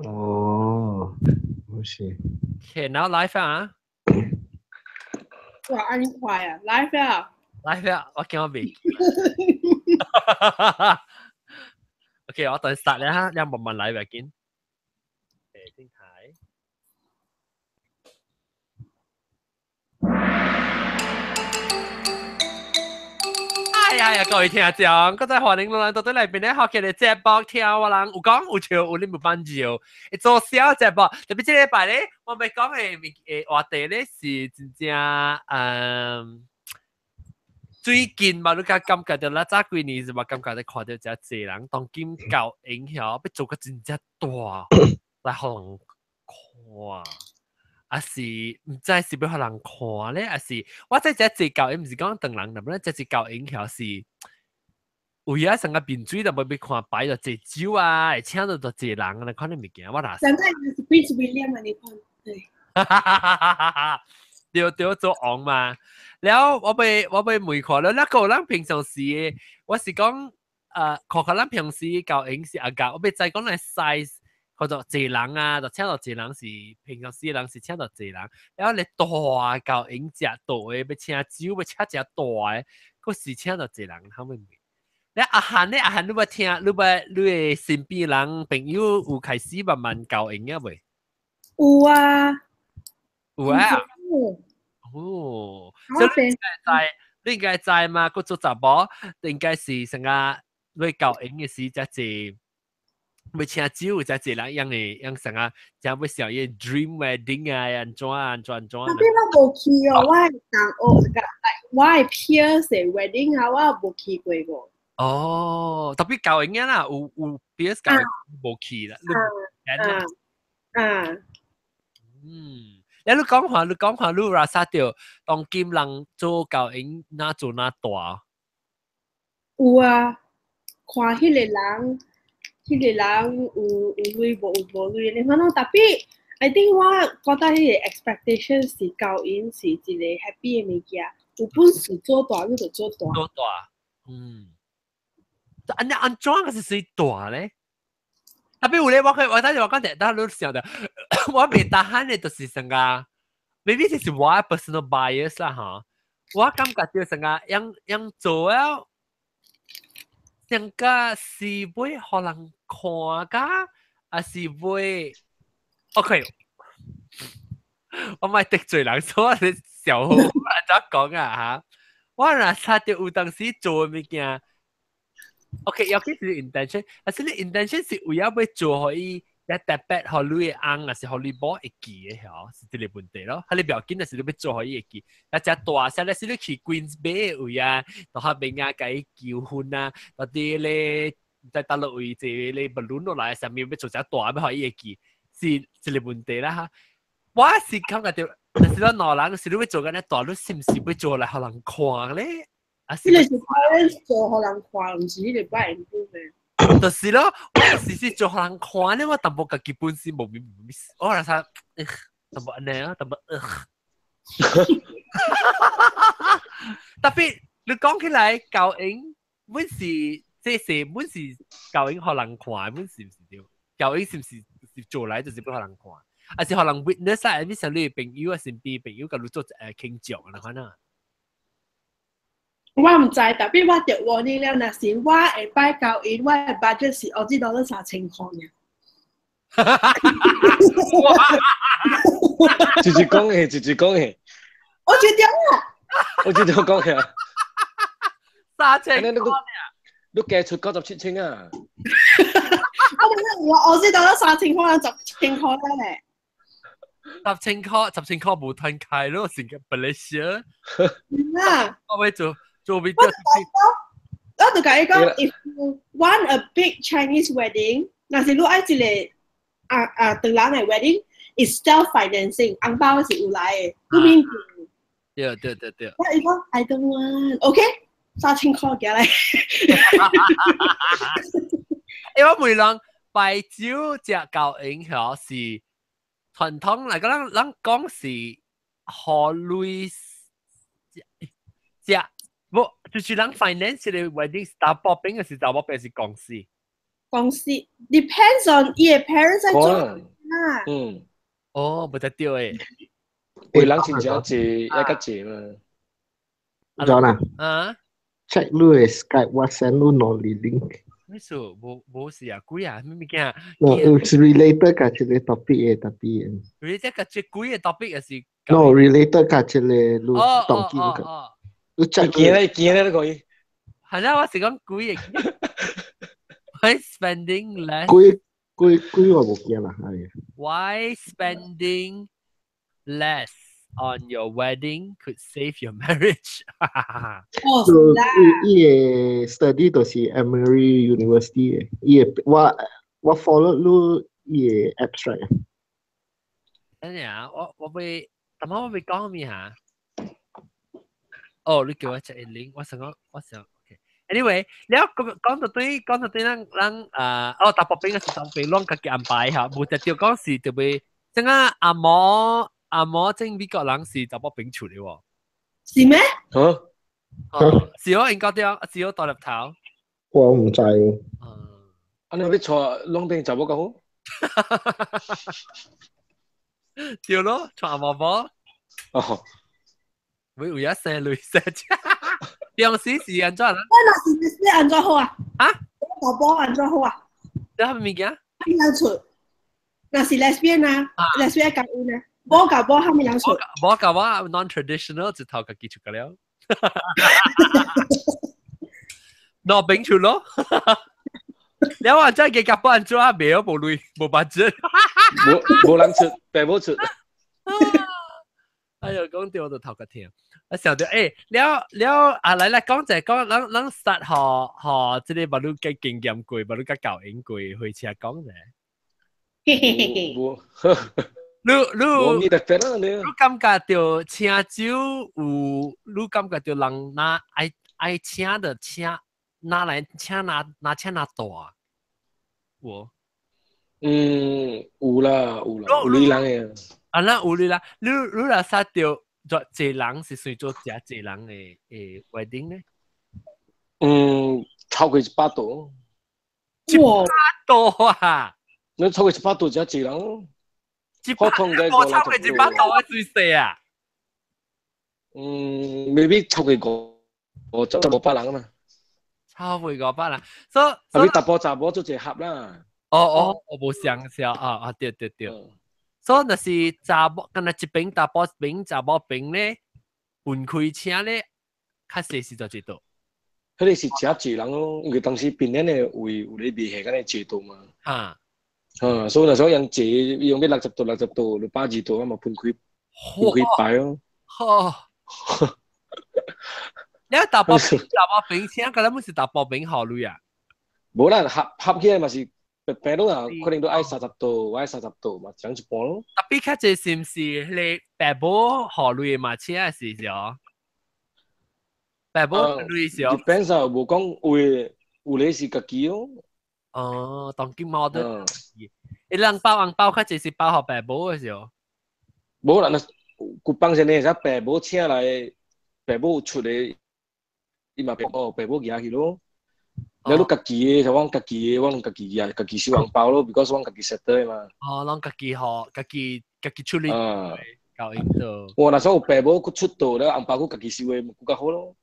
哦，冇事。 Okay, now live 啊！哇，按呢快啊，live 啊！live 啊，我驚我未。OK，我等 start 咧哈，你慢慢來袂緊。誒，先睇。哎呀呀！各位聽眾，閣再歡迎來到對來邊咧學嘅節目，聽我人有講有笑，有恁無伴奏，會做小節目。特別這禮拜咧，我欲講的話題咧是真正最近嘛，你較感覺著啦，早幾年是嘛感覺著看著誠濟人當今交影響，欲做個真正大來予人看。抑是毋知是欲予人看咧，抑是我知這濟交影，毋是講唐人，但這濟交影響是有影成個面水就欲看擺著濟酒啊，會請著濟人按呢款的物件，我若是。現在是 Prince William 啊，你看，對。對對，做王嘛。了我欲我欲問看了，那個咱平常時，我是講，看看咱平時交影是阿甲，我欲知講咱 size。叫做濟人啊，就請著濟人是平常時人是請著濟人，然後你大交影食大的，欲請酒欲請誠大的，閣是請著濟人，後尾你阿漢咧，阿漢你捌聽，你捌你的身邊人朋友有開始慢慢交影啊未？有啊，有啊。哦，所以你應該知，你應該知嘛？閣做查某，應該是啥個？你交影的時才濟。欲請酒，誠濟人樣的樣啥啊？誠欲想伊 dream wedding 啊，按怎按怎按怎。特別我無去哦，我的同學我的 peers 的 wedding 啊，我無去過無。哦，特別交影啦，有有 peers 交無去啦。啊啊。嗯，你講話，你講話，你拉薩著當今人做交影，哪做哪大？有啊，看彼個人。彼個人有有鐳無有無鐳，你看喏，特別 I think 我覺得彼個 expectation 是交影是一個 happy 的物件，有本事做大你就做大。做大，嗯。按呢按怎個是算大咧？特別有咧，我可我等陣我講者，等你想著，我袂得閒的，就是啥個，maybe 這是我 personal bias 啦哈。我感覺著啥個樣樣做了。上個是欲予人看甲，抑是欲 OK？我莫得罪人，所以小好按怎講啊哈？我若察著有當時做的物件，OK，尤其是 intention，抑是你 intention 是為了欲做予伊一特別，予你的翁，抑是予你某會記的吼，是這個問題咯。啊，你不要緊，若是你欲做予伊會記，啊，誠大聲，若是你去 Queens Bay 位啊，就較免啊，共伊求婚啊，到佇咧在大陸位坐咧 balloon 落來，啥物欲做誠大，欲予伊會記，是一個問題啦哈。我是感覺著，若是咱老人，是你欲做按呢大，你是毋是欲做來予人看咧？啊，是。這個是 parents 做予人看，毋是彼個擺的。就是咯，我是做予人看咧，我淡薄家己本身無我若啥，淡薄按呢啊，淡薄呃。特別你講起來，交影，阮是這是阮是交影予人看，阮是毋是對？交影是毋是是做來就是欲予人看，抑是予人 witness 啊？你像你朋友啊，身邊朋友共你做傾醬啊，款啊。我毋知，特別我著 warning 了，若是我下擺交影，我的 budget 是澳紙多3000箍爾。直接講嘅，直接講嘅。我覺得啊。我直接講嘅。三千塊爾。你計出97千啊！我我知道咗3000塊，10千塊咧。十千塊，十千塊無攤開咯，成個本來是。啊！我欲做做比較。我就共伊講，if you want a big Chinese wedding，若是你愛一個啊啊唐人的 wedding，is self financing，紅包是有來的，你免付。對對對對。我伊講 I don't want，OK，3000塊寄來。欸，我問人擺酒食交影響是傳統來講，咱咱講是予鐳食，無就是人 finance 的 wedding 是查某邊，抑是查某邊是公司？公司 depends on 伊个 parents 在做啦。嗯。哦，無得對誒。有人真正濟，也較濟嘛。咗啦。啊？check 你嘅 Skype，我 send 你兩個 link。咩事？無無事啊？鬼啊？咩物件？No, it's related 佮這個 topic 嘅 topic。 related 佮這幾個 topic 也是。 No, related 佮這個你當今個。你 check 見咧見咧都可以。係啦，我是講幾個。Why spending less？幾幾幾我無見啦，係。 Why spending less on your wedding could save your marriage？哦，伊個 study 就是 Emory University 嘅，伊個我我 follow 你伊個 abstract。等陣啊，我我會，頭先我會講咩嚇？哦，你叫我 check link，我想講，我想。Anyway，了講講到對，講到對，咱咱啊，哦，大薄餅嘅是當兵，攏家己安排嚇，無特著講是特別，正啊阿毛阿毛正美國人是大薄餅出的喎。是咩？嚇？哦，是我應該對，是我大粒頭。我唔知喎。啊，你欲娶攏變查某較好？對咯，娶阿毛婆。哦。會有一生女生。平時是按怎？我若是你按怎好啊？啊？大波按怎好啊？你係物件？蝦米人出？若是 lesbian 啊，lesbian 結婚啊，無共某蝦米人出？無共我 non-traditional 一頭家己出個了。兩邊出咯。你話真係夾幫人做啊？未有無鐳無 budget。無無人出，爸母出。哎呦，講到我就頭殼痛。我想到，欸，了了啊，來來講者講，咱咱實學學這個捌你較經驗過，捌你較教應過，火車講者。無，你你你你感覺到請酒有，你感覺到人若愛愛請的請，拿來請拿拿請拿大，有？嗯，有啦有啦，有鐳人的。啊，咱有鐳啦，你你若殺著做濟人是算做誠濟人的的 wedding 呢？嗯，超過100桌。100桌啊！你超過100桌誠濟人咯。100我超過100桌我最細啊！嗯，maybe 超過五，五十500人啊嘛。超過500人，所以啊，你查埔查某做一個合啦。哦哦，我無想笑啊啊，對對對。所以若是查某，敢若一邊查埔邊查某邊咧，分開請咧，較細是做一桌。彼個是誠濟人咯，因為當時檳城的位有咧賣下敢若濟桌嘛。啊。啊，所以若說用濟，用欲60桌60桌，就120桌啊嘛，分開分開擺咯。呵。你查埔查某邊請，敢若毋是查埔邊予鐳啊？無啦，合合起來嘛是。白白攏啊，可能都愛30桌，我愛三十桌嘛，一人一半咯。特別較濟是毋是彼個爸母予鐳嘛請是哦？爸母予鐳是哦。 Depends 啊，無講有的有咧是家己咯。哦，當今冇得。伊人包紅包較濟是包予爸母的是哦。無啦，若有幫先呢，使爸母請來，爸母出的，伊嘛爸母爸母舉去咯。你家己的，像阮家己的，我攏家己啊，家己收紅包咯，because 阮家己 set 的嘛。哦，攏家己予，家己家己處理。啊。交應到。我若說有爸母閣出道了，紅包閣家己收的，閣較好咯。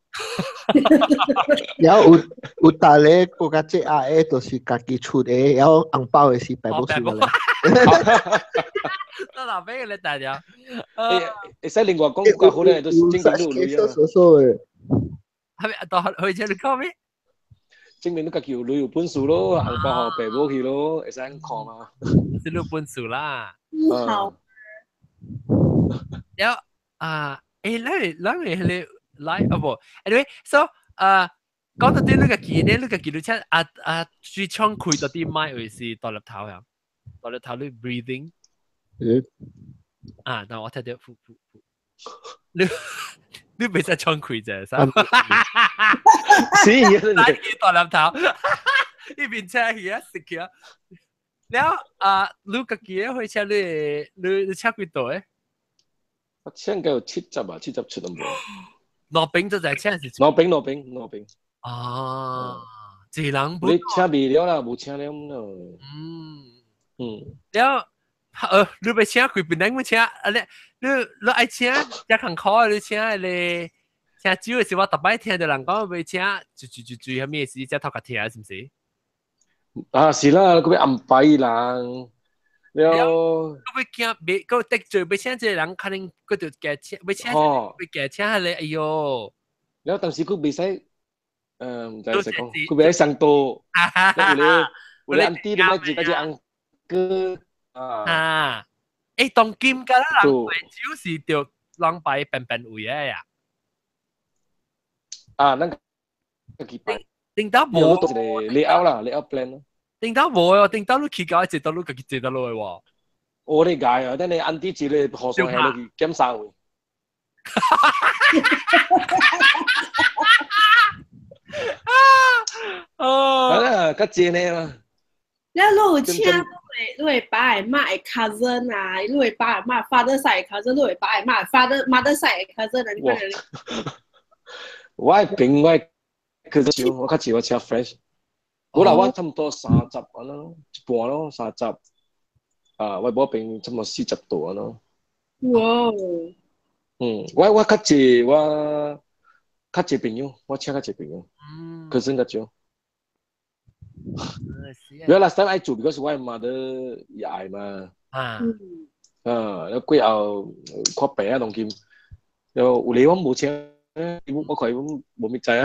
然後有有逐個閣較濟阿的，就是家己出的，然後紅包的是爸母收的。那哪邊個你大條？會使另外講較好咧，都是證明你有鐳啊。少少的。係咪到去車你講咩？證明你家己有鐳有本事咯，紅包予爸母去咯，會使看嘛。是你本事啦。好。了啊，欸，咱咱個彼個來啊無，anyway，so 啊，講到底你家己呢，你家己你請啊啊最暢開到底麥位是大粒頭呀，大粒頭你 breathing。嗯。啊，但我聽到呼呼呼，你你袂使暢開啫，啥？是，來去大粒頭，一邊車去啊，食去啊。了啊，你家己的火車你你你車幾度誒？我請個有70啊，70出都無。兩邊都在請是？兩邊兩邊兩邊。啊，一人你請未了啦，無請了咯。了，你欲請幾邊人？請啊你你愛請，遮艱苦你請個請酒的時，我逐擺聽著人講欲請，就就就就啥物事，才頭殼疼，是毋是？啊，是啦，閣欲安排人，了，閣欲驚，袂閣得罪，欲請這個人，可能閣著加請，欲請欲加請彼個，哎喲！了當時閣袂使，毋知使講，閣袂使上桌，有咧有咧 auntie 都欲一個 uncle 啊。啊！當今敢若人擺酒是著人擺便便位的呀。啊，咱家己擺。頂到無一個 layout 啦，layout plan 咯。頂到無哦，頂到你去到坐到你家己坐到落去喎。我咧解啊，等你 auntie 一個和尚下落去減三位。哦，啊，較濟呢嘛。你有請你會爸的媽的 cousin 啊，你會爸的媽 father side cousin，你會爸的媽 father mother side cousin 啊，你看。我的朋友較少，我較少我請 fresh。我啦，我差不多30按呢，一半咯，三十。啊，我某朋友差不多40度按呢。哇！我較濟，我較濟朋友，我請較濟朋友，cousin 較少。因為 last time 愛做，because 我 mother 也愛嘛。啊。啊，過後看病啊，當今，又有理我無請，我看伊無物知啊。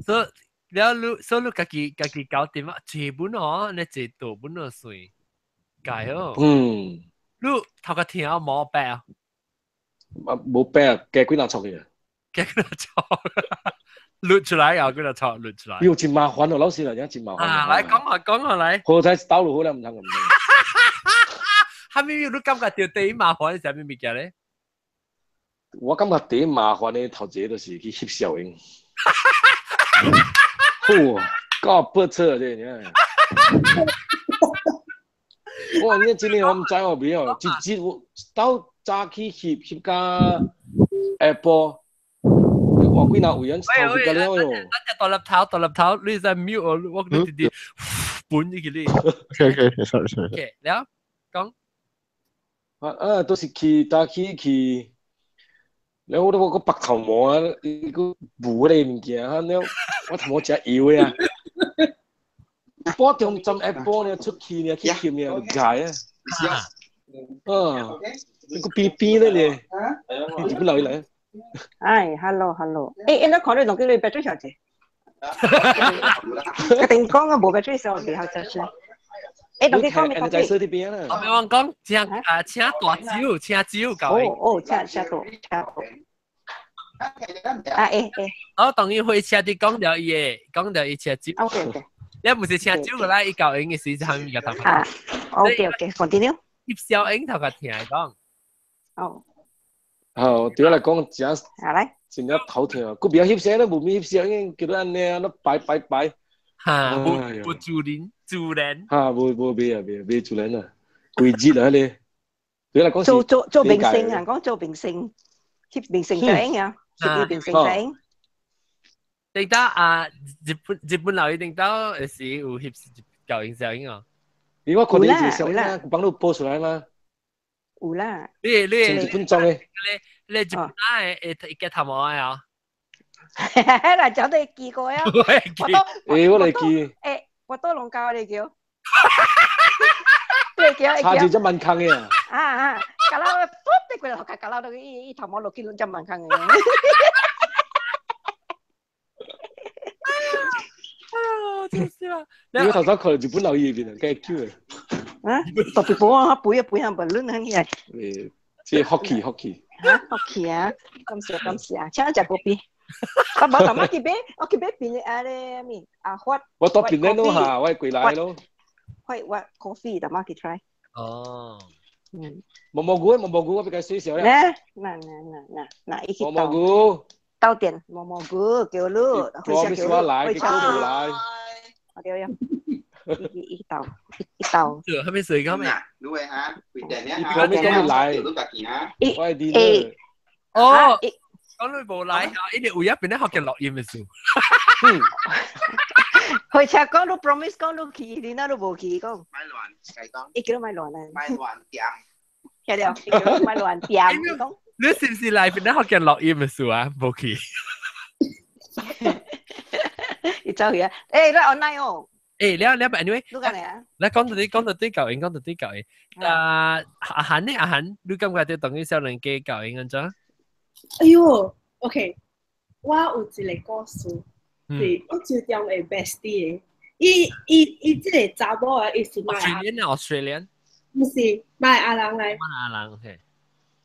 所以了你，所以你家己搞掂啊？這本哦，你這大本哦算，解哦。你頭殼疼無病啊？啊，無病啊，加幾若錯去啊。加幾若錯。錄出來啊！幾若錯錄出來。喲，真麻煩哦，老師來講真麻煩。啊，來講下講下來。好彩倒落好啦，毋通咁。哈咪你感覺著第一麻煩是啥物物件咧？我感覺第一麻煩的頭一個就是去翕相影。好，夠不錯這你看。我你真的我毋知哦，袂哦，一日我到早起翕翕到下晡。我幾若位人頭一個了喲。等下大粒頭，大粒頭，你在 mute 我，我你直接本入去你。 OK sorry sorry。 OK，了講。啊，都是去早起去，了我都我個白頭毛啊，伊個無迄個物件啊，了我頭毛誠油的啊。半中站下晡呢，出去呢，去翕呢，就解啊。啊，個邊邊咧咧，你日本留來。哎，hello hello，你看你同叫你白水小姐，一定講啊，無白水小姐，好就是。同佢講咩？你在說這邊啦。我咪講講請啊請大酒，請酒夠。哦哦，請請大請大。啊。我當伊火車佇講著伊的，講著伊請酒。 OK OK。你毋是請酒過來，伊夠用的時陣，伊個頭。啊，OK OK，continue。翕小影頭殼聽講。哦。好，對我來講，真真正頭痛啊！閣袂曉翕相，都無咪翕相，叫做按呢啊，攏擺擺擺。哈，無無自然自然。哈，無無袂啊，袂袂自然啊，規日啊，彼個。對我來講做做做明星啊，講做明星，翕明星相啊，翕明星相。頂到啊，日本老伊頂到是有翕舊影相哦。你我看你一個相啊，有幫你播出來嗎？有啦。你你日本裝的。你日本啊會會夾頭毛的啊？嗱，早都記過啊。我都我來記。我都攏教你叫。對叫。差一隻萬空的啊。啊啊！搞到我噗的過來，搞到到伊伊頭毛落去攏隻萬空的。啊！真是啊！你頭先看日本老爺邊啊，梗係叫的。啊！特別保啊，背一背下唔亂響起來。這 hockey hockey。嚇，hockey 啊！感謝感謝啊！請食果啤。我無頭媽去買，我去買便啊咧咩啊發。我到便咧咯嚇，我過來咯。快我 coffee 頭媽去 try。哦。毛毛菇，毛毛菇，我比較細小咧。嗱嗱嗱嗱嗱，一起毛毛菇。到點毛毛菇叫你，我咪說來，叫你來。我對呀。一道一道。這後面水講咩？你會嚇？規定咧嚇，我咪講你來。你家己嚇。我係哦。講你無來，伊哋有一邊咧學嘅錄音嘅事。去車講你 promise 講你去，你那都無去講。買亂，計講。伊叫你買亂啊。買亂點。聽到，伊叫你買亂點。講。你是唔是來邊咧學嘅錄音嘅事啊？無去。伊走去啊！欸，你 online 哦。欸，了了，anyway，你講嚟啊？你講到啲講到啲教英，講到啲教英。啊，阿韓呢？阿韓，你感覺到當啲少年家教英按怎？哎喲，OK，我有一個故事，是我最中的 bestie 的。伊伊伊這個查某啊，伊是馬來亞，Australian，毋是馬來亞人來。馬來亞人，OK。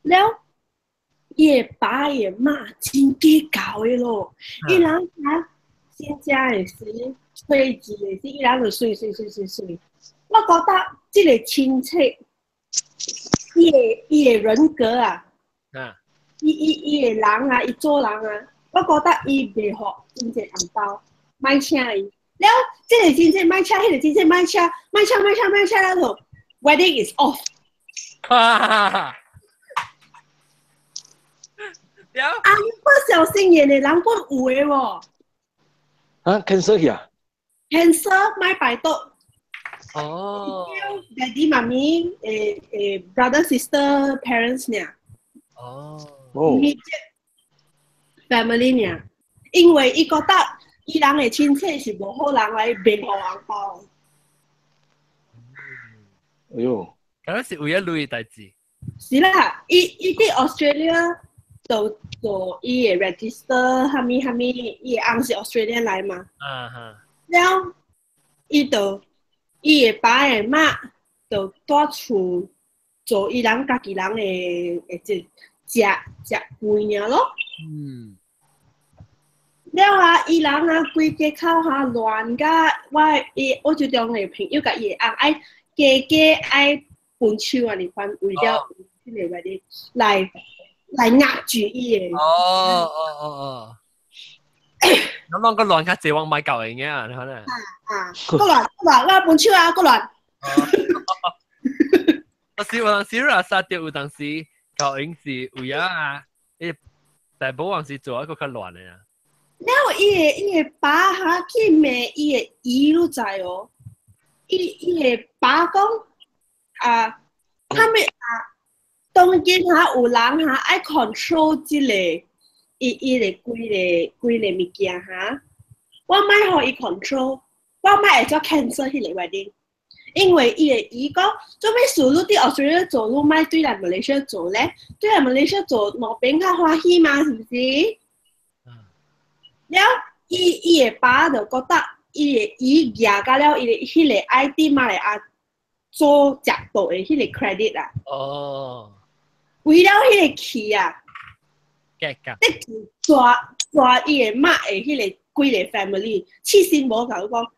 了，伊的爸伊的媽真計較的咯，伊人啊，新家的時，吹字的時，伊人就媠媠媠媠媠。我覺得這個親戚，伊的伊的人格啊，伊伊伊的人啊，伊做人啊，我覺得伊袂予真濟紅包，莫請伊。了，這個親戚莫請，彼個親戚莫請，莫請莫請莫請了就 wedding is off。啊！啊！不小心眼的人本有的喎。啊，cancel 去啊？cancel 莫擺桌。哦。爹哋媽咪，誒誒，brother sister parents 呢？哦。哦。 family 呢？因為伊覺得伊人的親戚是無好人來袂予紅包。哎喲，咁是為咗鐳代誌。是啦，伊伊佇 Australia 就做伊會 register 啥物啥物，伊的翁是 Australia 來嘛。啊哈。了，伊就伊的爸的媽就蹛厝做伊人家己人的的這食食飯爾咯。了啊，伊人啊，規家口哈亂甲我伊，我就中的朋友共伊的翁愛加加愛分手啊，你款為了彼個 wedding 來來壓住伊的。哦哦哦哦。咁啷個亂較濟往買舊嘅啊？你可能。啊，閣亂閣亂，我分手啊，閣亂。我是有當時啊，殺掉有當時舊影是有影啊，伊大寶王是做一個較亂的啊。了伊的伊的爸哈去罵伊的姨，你知哦？伊伊的爸講啊，他們啊，當今哈有人哈愛 control 這個伊伊的規个規个物件哈，我莫予伊 control，我莫會做 cancel 彼個 wedding，因為伊的姨講，做咩事你佇 Australia 做，你莫對來 Malaysia 做咧？對來 Malaysia 做兩邊較歡喜嘛，是毋是？了，伊伊的爸就覺得伊的伊舉甲了，伊的彼個愛佇馬來亞做食道的彼個 credit 啊。哦。為了彼個氣啊，結㗎。即抓抓伊的媽的彼個規個 family，痴線無共講。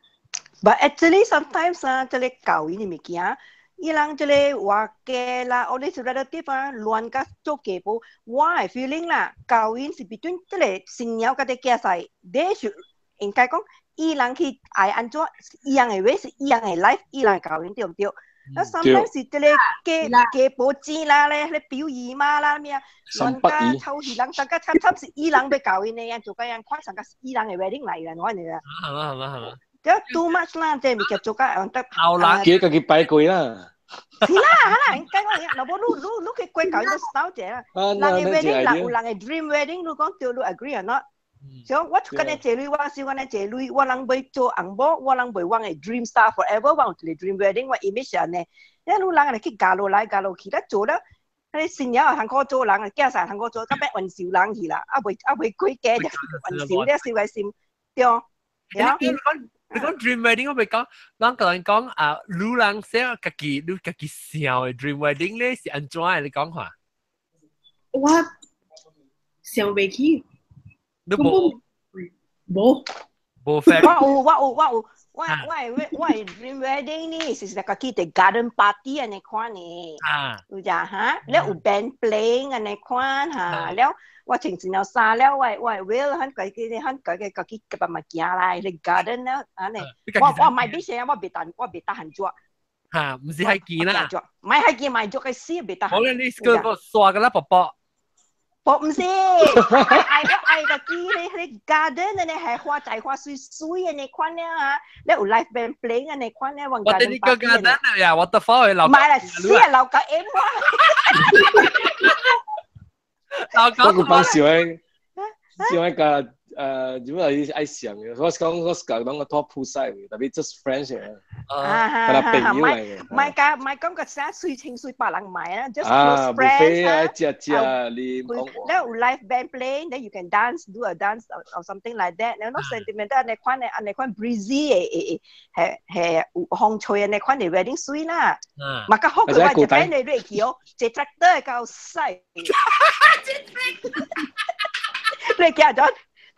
But actually sometimes 啊，這個教育的物件，伊人這個話家啦，或者是 relative 啊，亂甲做家婆，我的 feeling 啦，教育是 between 這個新娘佮這囝婿，你是應該講，伊人去愛按怎，伊人的話是伊人的 life，伊人的教育對毋對？那 sometimes 是這個家家婆錢啦咧，彼個表姨媽啦咩啊，亂甲臭戲人，大家慘慘是伊人欲教𪜶的，做甲樣看上個是伊人的 wedding 來啦，我呢。係嘛係嘛係嘛。這 too much 啦，這物件做甲用得。後啦，記得家己擺過啦。是啦，係啦，應該講，若無你你你去過教伊個 style 者啦。人的 wedding，人有人的 dream wedding，你講對，你 agree or not？所以我今日借鐳，我是我呢借鐳，我人欲做翁某，我人袂我的 dream star forever，我有一個 dream wedding，我 image 按呢。你你人來去嫁落來嫁落去，咱做了，彼新娘又通苦做人，囝婿通苦做，到尾冤仇人去啦，啊未啊未過家就冤仇了，傷個心，對。你講你講 dream wedding 我咪講，咱個人講啊，女人寫家己，你家己想的 dream wedding 咧是按怎的？你講下。我想袂起。你無？無。無 friend。我有我有我有，我我的我的 dream wedding 呢是家己佇 garden party 按呢款呢。有只哈，了有 band playing 按呢款哈，了我穿一件衫了，我我 will 很家己很家己家己夾物件來，你 garden 了按呢。我我買必先，我袂當我袂得閒做。哈，毋是係見啦。買係見買做個死袂得閒。我你個刷個啦，婆婆。我唔是，愛我愛個機咧，迄個 garden 呢係花仔花水水嘅那款咧啊，你有 live band playing 嘅那款咧，我哋呢個 garden 呀，waterfall 嘅樓。唔係啦，死啊樓個 M 我。我個幫小嘅，小嘅個。點解愛想嘅？我講我講講個 top 鋪曬，特別 just friends 嘅，啊，係朋友嚟嘅。唔係㗎，唔係講個啥水清水白人買啊，just close friends 啊，食食你講。你有 live band playing, then you can dance, do a dance or something like that. 你 not sentimental，你款嘅，你款 breezy 嘅，係係有風吹嘅，你款嘅 wedding 水啦。嘛較好佢話一邊你落去哦，坐 tractor 夠細。你驚咗？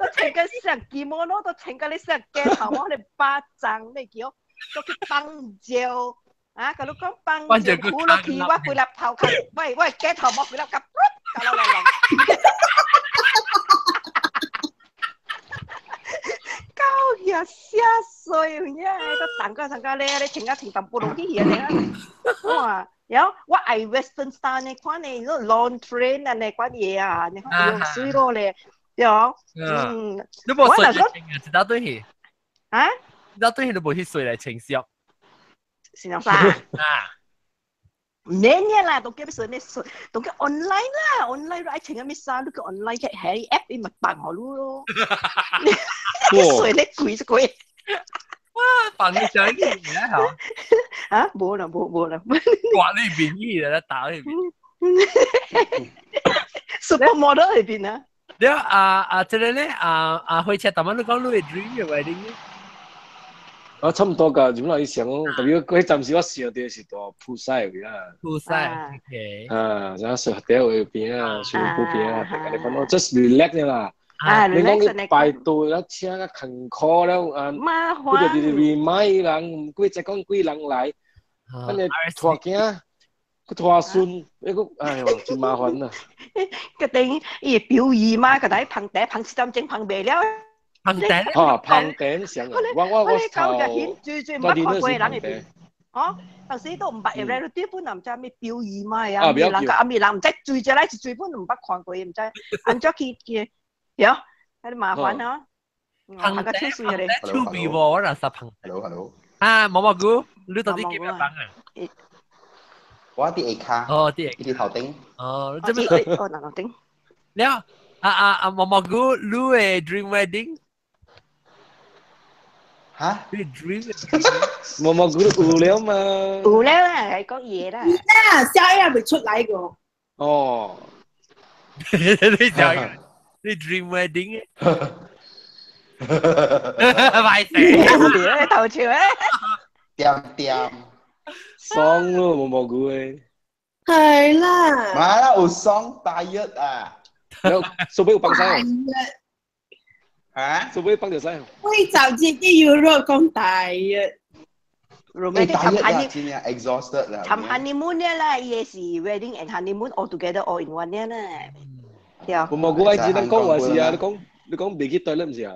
都穿個上基摩咯，都穿個你上街頭我你巴掌你叫，都去放蕉啊！佢都講放蕉，苦落去我幾粒頭殼，喂喂街頭毛幾粒夾，夾落落落。搞呀死衰呀！都等個等個咧，你穿個穿淡薄落去呀你哇！然後我愛 Western style 呢款呢，嗰 long train 啊呢款嘢啊，你看用水咯咧。對哦，嗯，你冇水嚟清啊？一大堆去啊？一大堆去都冇去水嚟清洗。是啥？啊？唔免嘅啦，都叫咩水咩水，都叫 online 啦，online 愛穿咩衫，都叫 online 嘅係 app 伊咪辦好咯。水咧貴就貴。哇！放你上去咧嚇？啊，冇啦冇冇啦。刮你面意啦，打你面。 Supermodel 裏邊啊？了啊啊，這個咧啊啊，火車，頭仔你講你會 dream 嘅 wedding 咧？啊，差唔多㗎，點來想，特別佢暫時我想到是大鋪西位啦。鋪西，OK。啊，然後上第位邊啊，上鋪邊啊，大家你講到 just relax 啫啦。啊，你講你排隊啦，請個勤苦了啊，麻煩。佢就直買人，佢再講幾人來，跟住拖囝。佢拖孫，一個哎呦，真麻煩啊！佢等伊表演嘛，佢喺捧茶捧7點鐘捧袂了。捧茶啊，捧茶上啊！我頭，最最唔捌看過的人會哦，當時都唔捌入來，對本唔知咩表演嘛呀，咩人個，咩人唔知追只來是追本唔捌看過，唔知按怎去去，喲，有啲麻煩啊！捧茶捧茶出味喎，我若實捧。 Hello，hello。啊，毛毛菇，你到底幾咩捧啊？我啲下卡，哦，啲啲頭頂，哦，這邊哦，頭頂。了，啊啊啊，毛毛菇，你的 dream wedding？嚇？你 dream？毛毛菇有了嘛？有了啊，係講嘢啦。啊，下一未出來個。哦。你想你 dream wedding？壞死！你頭笑咧？掂掂。爽咯，毛毛菇誒。係啦。唔係啦，有爽大約啊。數俾我幫手。嚇？數俾幫條手。喂，就節啲 Europe 講大約。 romantic 大約啊，真係 exhausted 啦。尋 honeymoon 咧啦，伊是 wedding and honeymoon all together all in one 咧啦。對。毛毛菇，你只能講話是啊？你講未去對咧，唔是啊？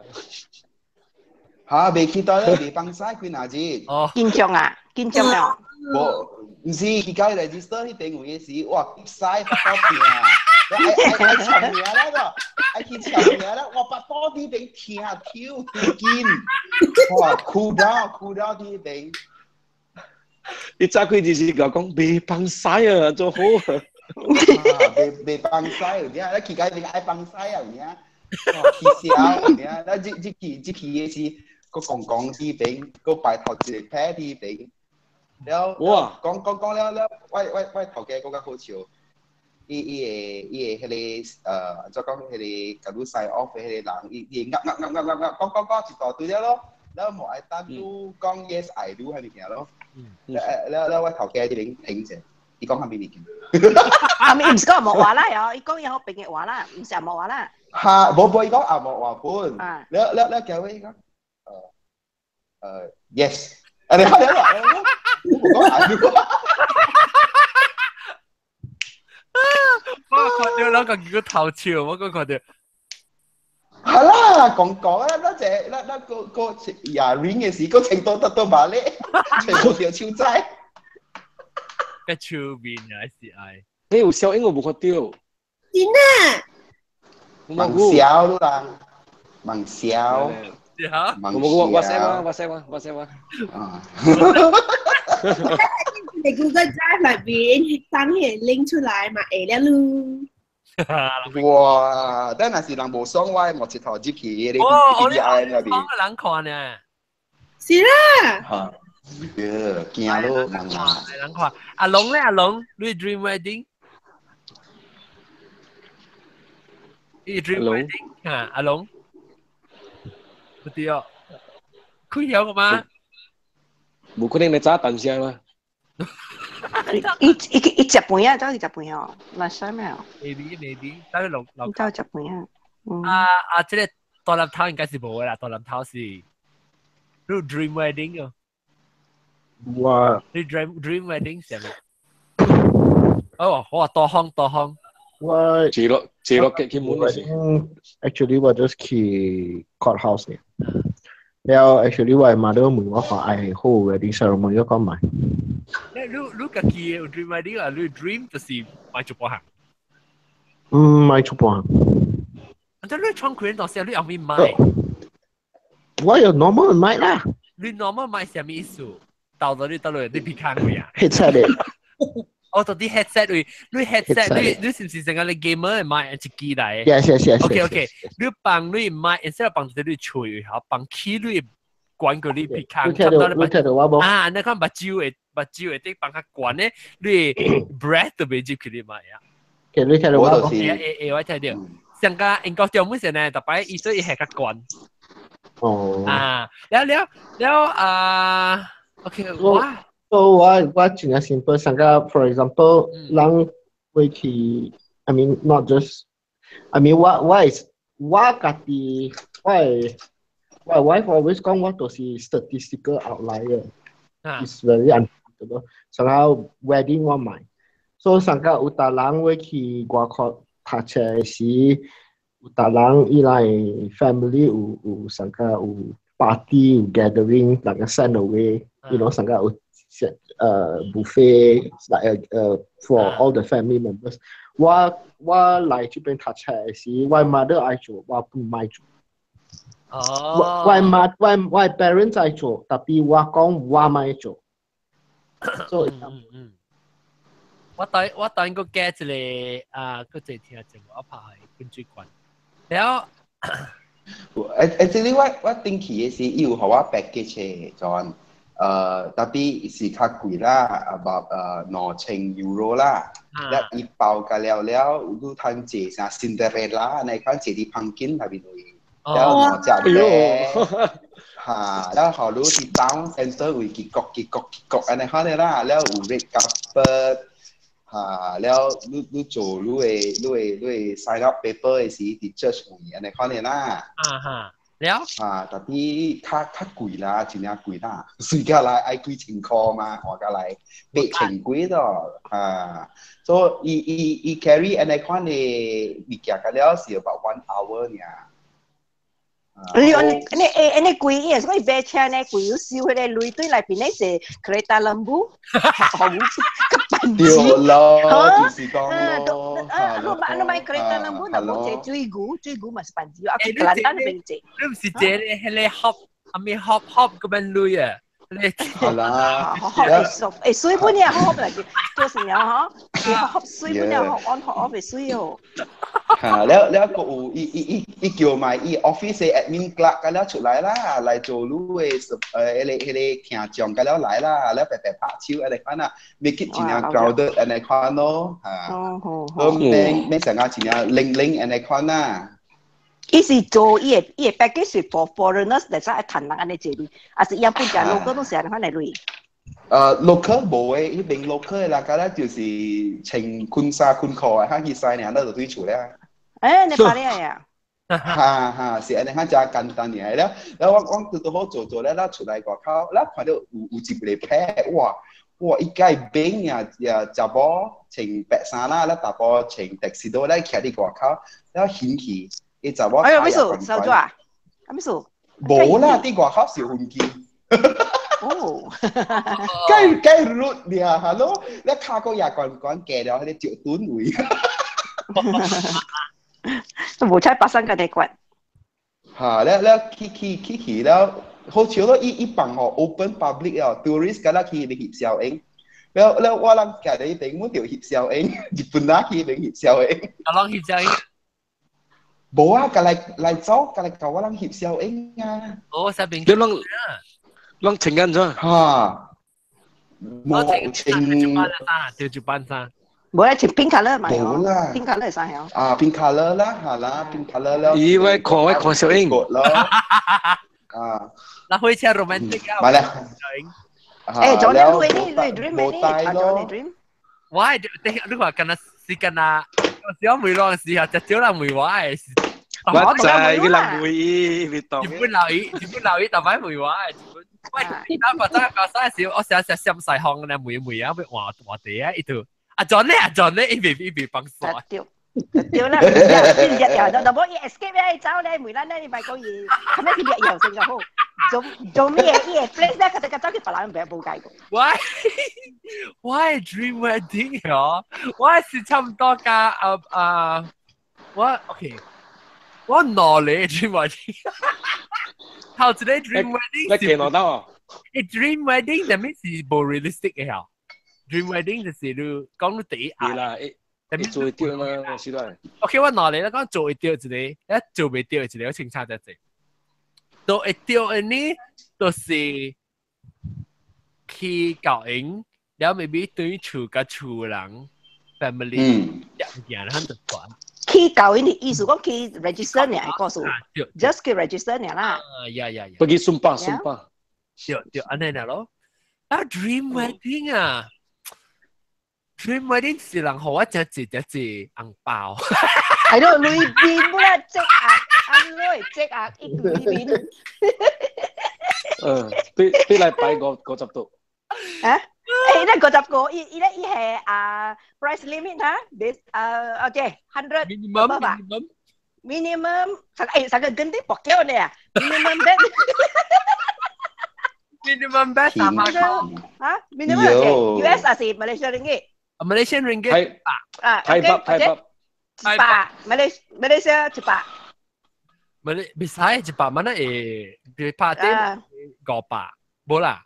嚇，未去對咧，未放晒幾若日。哦。緊張啊！緊張了。無，唔是，佢家 register 彼邊有嘅時，哇，曬腹肚痛，愛愛簽名啦個，愛去簽名啦，哇，腹肚佇邊痛，抽筋，哇，cool down，cool down 佇邊。你早幾日是甲講未放曬啊，做好。未放曬有影，你去家邊愛放曬啊有影，哇，起痟有影，咱這這去這去嘅時，閣講講佇邊，閣排頭一個撇佇邊。了，哇！講講講了了，我頭家閣較好笑，伊伊會伊會彼個按怎講，彼個共你 sign off 的彼個人，伊伊會壓壓壓壓壓壓，講講講一大堆了咯，了無愛等你講 yes I do 彼物件咯。了了了，我頭家佇邊停者，伊講啥物物件？啊，伊毋是講紅毛話啦，喲，伊講伊好平的話啦，毋是紅毛話啦。哈，無無，伊講紅毛話本。了了了，結尾伊講，yes，啊你看了啦。我我看到兩個叫頭笑，我講看到。係啦，講講啊，那隻那那個個廿年嘅時，個程度得到麻咧，全部條超仔。個手面啊，是愛。你有效應我無看到。真啊！夢痟都人，夢痟。嚇！我 WhatsApp 啊，WhatsApp 啊，WhatsApp 啊。啊。你 Google Drive 內邊當迄個 link 出來嘛會了咯。哇！但若是人無爽，我無一頭入去迄個哦， D I 那邊。講人看呢。是啦。嚇！驚咯，人啊！人看。阿龍咧，阿龍，你 dream wedding？你 dream wedding 嚇？阿龍，不對哦，開曉個嗎？無可能你早淡聲啦。伊伊伊食飯啊，走去食飯哦，那啥咩哦？Maybe maybe，走去落落。走去食飯啊。啊啊！這個大南頭應該是無的啦，大南頭是你 dream wedding 哦。我你 dream wedding 是咩？哦，我多方多方。我謝落謝落嘅基本是。 Actually 我 just 去 courthouse 呢。然後 actually 我媽都問我話愛好 wedding ceremony 我講買。你家己有 dream wedding 啊？你 dream 就是買做半項。嗯，買做半項。啊！你創開當時你後面買。我有 normal 買啦。你 normal 買啥物意思？到咗你到落你別看佢啊？headset 咧。哦，到啲 headset 位，你 headset 你是唔是成個你 gamer 買一支來？Yes yes yes。 OK OK，你放你買，instead 放喺你喙嚇，放起你關過你鼻孔，你聽到你聽到我無？啊，你看目睭會目睭會啲放較懸咧，你 breath 都未入去你買啊。其實你聽到我無？會會我聽到。上個英國中本時呢，特擺伊所以係較懸。哦。啊，了了了啊，OK，我。 So 我真係 simple，上個 for example，人會去，I mean not just，I mean 我係我家己，我係我 wife always 講我就是 statistical outlier，it's very uncomfortable。上個 wedding 我買，所以上個有達人會去外國讀冊時，有達人伊來 family 有有上個有 party 有 gathering，人個 send away，you know 上個有。set buffet like for all the family members 我我來這邊讀冊時，我 mother 愛做，我不愛做。哦。我媽我我 parents 愛做，但係我講我愛做。所以我等個 get 一個啊，個坐聽節目，我拍係噴水管。然後，誒，這裡我頂去的是伊有予我 package 的，就。特別是較貴啦，about 2000 euro 啦，一伊包甲了了，有通坐啥 Cinderella，那款坐佇房間內面位，了兩隻咧，嚇，了予你佇 town center 位去國去國去國按呢款的啦，了有 red carpet，嚇，了你做你的你的你的 sign up paper 的時，佇 church 位按呢款的啦。啊哈。了啊，特別較較貴啦，真正貴啦，隨價來愛幾千塊嘛，換價來8000幾咯，啊，所以伊伊伊 carry 按呢款的物件，甲了是 about 1 hour 爾。你按你誒，你貴，伊是講伊買車呢，貴有收迄個鐳對內邊咧是 kereta lembu，好個笨對咯，就是講咯。啊，你買 kereta lembu，若無坐水牛，水牛嘛是笨子，啊，去吉蘭丹那邊坐。你毋是坐咧，迄個 hop，阿咪 hop hop 咁樣鐳啊？係啦， hop 會水本啊，hop 嚟做成了嗬，hop 水本啊，hop on hop off 會水哦。嚇，了了個有伊伊伊伊叫埋伊 office 的 admin clerk 甲了出來啦，來做你的迄個迄個聽眾甲了來啦，了白白拍手按呢款啊，make it 真正 crowded 按呢款咯，嚇，都免免成個真正零零按呢款啊。伊是做伊的伊的 package 是 for foreigners 來使愛趁人按呢坐哩，還是伊本家 local 攏是按呢款來類？local 無的，彼邊 local 的啦，敢若就是穿裙衫裙褲的，較去使爾，咱就對厝了。欸，你把你呀？哈哈，是按呢較誠簡單爾。了了，我我拄拄好做做了，咱出來外口，咱看到有有一個牌，哇哇，伊家餅呀呀，查某穿白衫啦，咱查甫穿 tuxedo，咱徛佇外口，了掀起。伊查某哎呦，咩事？收咗啊？咩事？無啦，佇外口是飛機。哦，該該 rude 爾，哈咯，你跤骨也懸懸過了，彼個石墩位。無彩發生嘅地骨。嚇，了了去去去去了，好笑咯！伊伊放吼 open public 啊，tourist 敢若去翕相影。了了我人家己頂滿條翕相影，日本人去翕相影。啊，攏翕相影。無啊，家來來走，家來教我人翕相影啊。哦，啥邊？你攏攏穿緊咗？嚇！冇穿。對住班衫。冇咧，穿 pink colour 嘛。冇啦。 pink colour 衫係。啊，pink colour 啦，係啦，pink colour 啦。咦，我看我看小英。咯。啊。那會車 romantic 啊。買啦。誒，做你你你 dream 咩？啊，做你 dream。我係你話近啊，是近啊，小妹嗰陣時候，就少人問我係。我知佢人會伊，你當。日本留意，日本留意，特擺問我係。喂，啱發生發生時，我成日成心細項咧，問問啊，要換換地啊，伊就阿 John 咧，阿 John 咧，伊未伊未放手。對。對啦，日日又就冇伊 escape 咧，走咧，梅蘭咧，你咪講伊，咁樣佢日又成個好，做做咩伊 place 咧，佢哋走去別人別冇計過。喂喂，dream wedding 哦，我是差唔多㗎，啊啊，我 OK，我攞嚟 dream wedding，頭一個 dream wedding 你見到啊？誒 dream wedding 就咩是無 realistic 嘅嚇？dream wedding 就是你講你第一愛啦。你做會對嘛？我時代。 OK，我攞嚟啦，講做會對一個，一做袂對一個，我清楚一隻。做會對的呢，就是去教營，了 maybe 對厝佮厝人 family 食物件，咱就傳。去教營的意思講去 register 呢，告訴，just 去 register 呢啦。啊呀呀呀！不去順巴順巴。對對，按呢咯。啊，dream wedding 啊！dream wedding 是人予我食一隻一紅包。係咯，裏邊不啦，積壓，按落積壓一裏邊。嗯，對對來擺五五十度。啊？誒，那55，伊伊咧伊係啊 price limit 哈，this 啊 OK 100 minimum minimum minimum，誒，上個跟啲博叫呢，minimum bet。 minimum bet 300塊。啊，minimum US 還是 Malaysia ringgit？ Malaysian ringgit 啊，台北台北100，Malaysia 100。咪你袂使100蚊啊？誒，別拍啲500，無啦，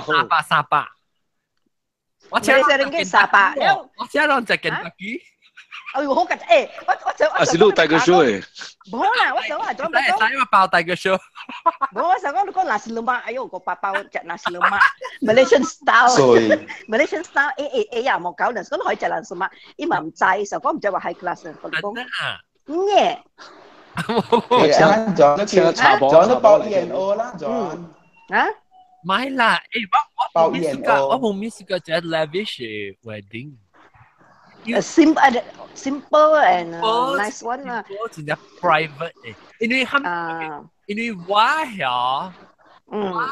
三百三百。我請 Malaysia ringgit 300，我請人食肯德基。哎呦，好緊誒！我我想啊，是你帶個 show 誒？冇啦，我想話做乜講？使嘛包帶個 show。冇，我想講你講 nasi lemak，哎呦，個包食 nasi lemak，Malaysian style，Malaysian style，誒誒誒呀，冇搞人，講可以食 nasi lemak，伊嘛唔知，就講唔知話 high class，我講。耶！請茶包，仲包 E&O 啦，仲。啊？買啦，誒我我冇試過，我冇試過這 lavish wedding。 Simple simple and nice one 啦。我真正 private 誒，因為他，因為我曉，我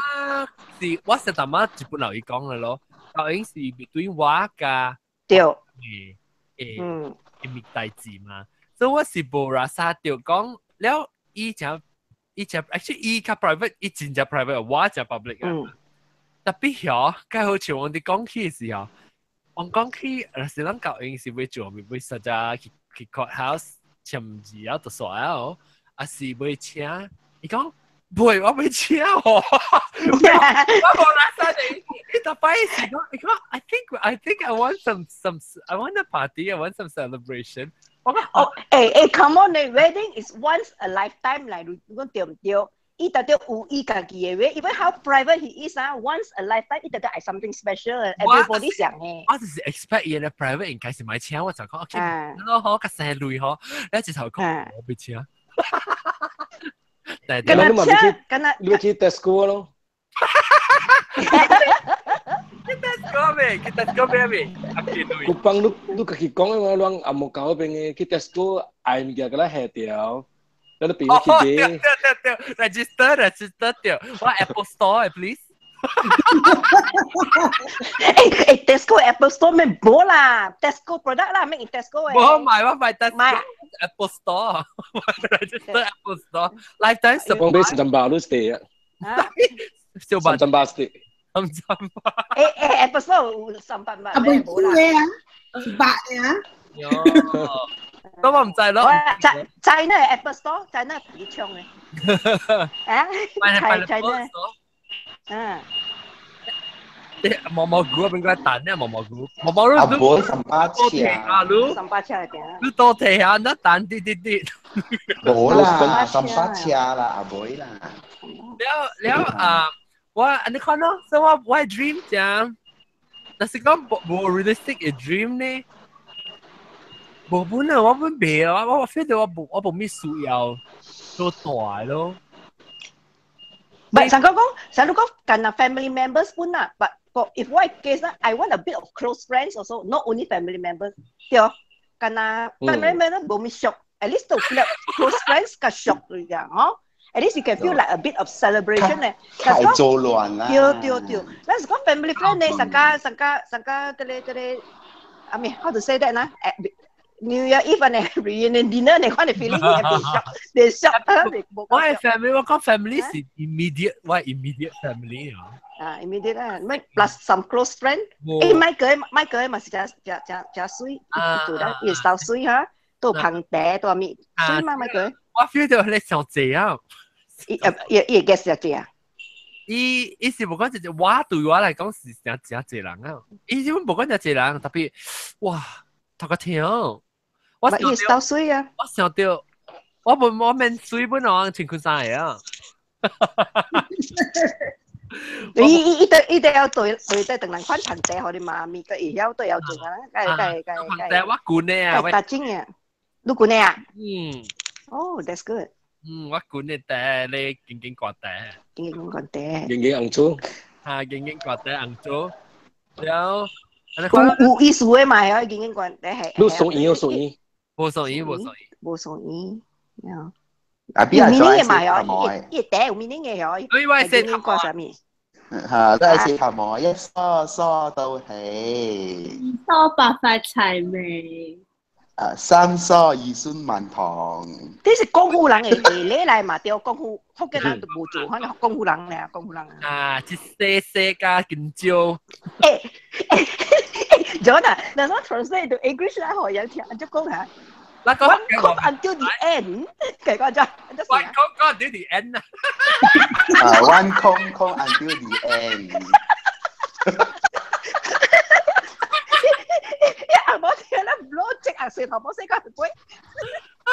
是我實淡仔日本人伊講嘅咯，究竟是 between 我佮對，誒誒物代誌嘛，所以我是無啦啥著講了，伊誠伊誠 actually 伊較 private，伊真正 private，我誠 public 啊。特別曉，該好似我哋講起嘅時候。我講起，若是咱教應是欲做，欲實在去去 courthouse 簽字啊，就煞啊，啊是欲請，伊講袂，我欲請哦，我無拉啥你，伊特擺是講，伊講，I think I want a party, I want some celebration。我講哦，誒誒，come on，你 wedding is once a lifetime 嚟，你講對毋對？伊特別有伊家己的 way，even how private he is 啊，once a lifetime，伊特別愛 something special，everybody 想嘅。我就是 expect 伊嘅 private 應該是買請，我就講 OK，咯嗬，較細類嗬，你一頭講我欲請。敢若請，敢若你去 Tesco 咯。去 Tesco 未？去 Tesco 咩未？古幫你你家己講嘅嘛，攏阿木搞嗰邊嘅去 Tesco 愛物件給咱下掉。你都變去買。對對對，register register 對，我 Apple Store please。誒誒，Tesco Apple Store 咩冇啦，Tesco product 啦，咩 Tesco 誒？我買我買 Tesco Apple Store，register Apple Store，lifetime support。我買三百都是啊。小百。三百是。三百。誒誒，Apple Store 有300萬啊，冇啦。100啊。有。咁我唔制咯。在在那 Apple Store，在那自己唱嘅。啊，在在那，嗯。毛毛菇邊個蛋呢？毛毛菇，毛毛阿妹十八車啊，你十八車嚟嘅。你多提下，那蛋啲啲啲。冇啦，十八車啦，阿妹啦。了了啊，我你看咯，所以我我 dream 講，但是講無 realistic 嘅 dream 呢？無本啊，我本袂啊，我 feel 到我無咩需要做大咯。唔係，上個講，上個講近啊 family members 本啊，but for if 我 case 啊，I want a bit of close friends also, not only family members。對，近啊 family members 無咩熟，at least 都 close friends 較熟嚟㗎，嗬。At least you can feel like a bit of celebration 咧。太做亂啦。對對對，咱是講 family friend 咧，上家上家上家嗰個嗰個，I mean how to say that นะ？New Year Eve 呢，reunion dinner 你看你 feeling 係變熟，變熟啊！我係 family，我講 family 是 immediate，我係 immediate family 啊。啊，immediate 啦，咩 plus some close friend。誒，Michael 嘛是真真真真水，做得伊收水哈，都捧茶都咪水嘛，Michael。我 feel 到你上濟啊！伊伊伊 guess 就這啊。伊伊是無講一我對我來講是真真濟人啊！伊根本無講真濟人，特別哇，頭個聽。我伊收水啊！我想到，我無我免水本來穿裙衫嘅啊。伊伊伊對伊對要對對對，等人款捧茶，予你媽咪，佢會曉都要做啊！該該該該。我管你啊！大精啊！你管你啊？嗯。哦，that's good。嗯，我管你茶，你緊緊掛茶。緊緊掛茶。緊緊紅棗。嚇，緊緊掛茶紅棗。然後，有有意思的嘛？係緊緊掛茶係。你送煙，送煙。無送煙，無送煙。無送煙。呀。啊，邊有 meaning 嘅嘛？喲，伊茶有 meaning 嘅喲。所以我係掛啥物？嚇，都係四頭毛，一梳梳到起。二梳白髮齊眉。啊，三梳兒孫滿堂。這是廣府人的禮來嘛？對，廣府福建人都無做，可能廣府人咧，廣府人。啊，一洗洗加緊招。欸欸，Jonah，嗱我 translate to English 啦，可以聽，就講下。嗱， One comb until the end，其實講真，One comb until the end 啊。啊，one comb comb until the end。一冇聽啦，唔攞隻啊，舌頭冇死個鬼。啊！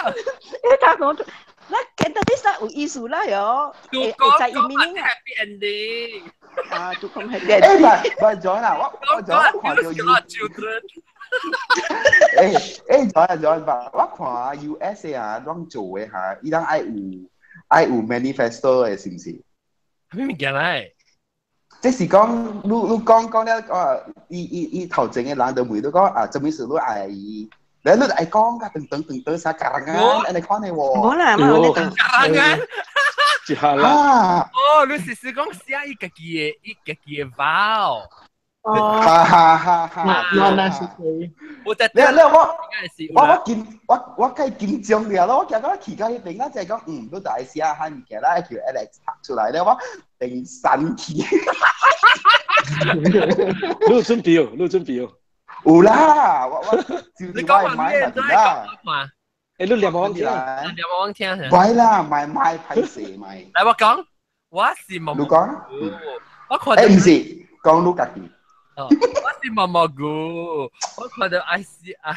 你睇講，嗱，見到啲啥有意思啦，喲。會會知 meaning happy ending。啊，就講 happy ending。誒，唔係唔係，John 啊，我我我看到 children。誒誒，John 啊 John 吧，我看 US 啊，攏做的嚇，伊人愛有愛有 manifesto 的，是毋是？咩物件來？即是講，你你講講了，哦，伊伊伊頭前的人就問你講啊，什麼事你愛伊？你你愛講甲等等等等啥格啊？按呢款的喎。無啦，無你等。格啊！一下啦。哦，你是是講寫伊家己的，伊家己的 vow。哦，哈哈哈哈！Not necessary。我在你你我我我緊我我計緊張了咯，我驚講去到彼邊，我就係講嗯，你就愛寫下物件啦，叫 Alex 讀出來咧，我定神氣。你有準備哦，你有準備哦。有啦，我我你講話咩？你講嘛？誒，你念我聽，念我聽。唔啦，唔係歹勢咪。來我講，我是毛你講，我看誒唔是，講你家己。我是毛毛菇，我看到愛死愛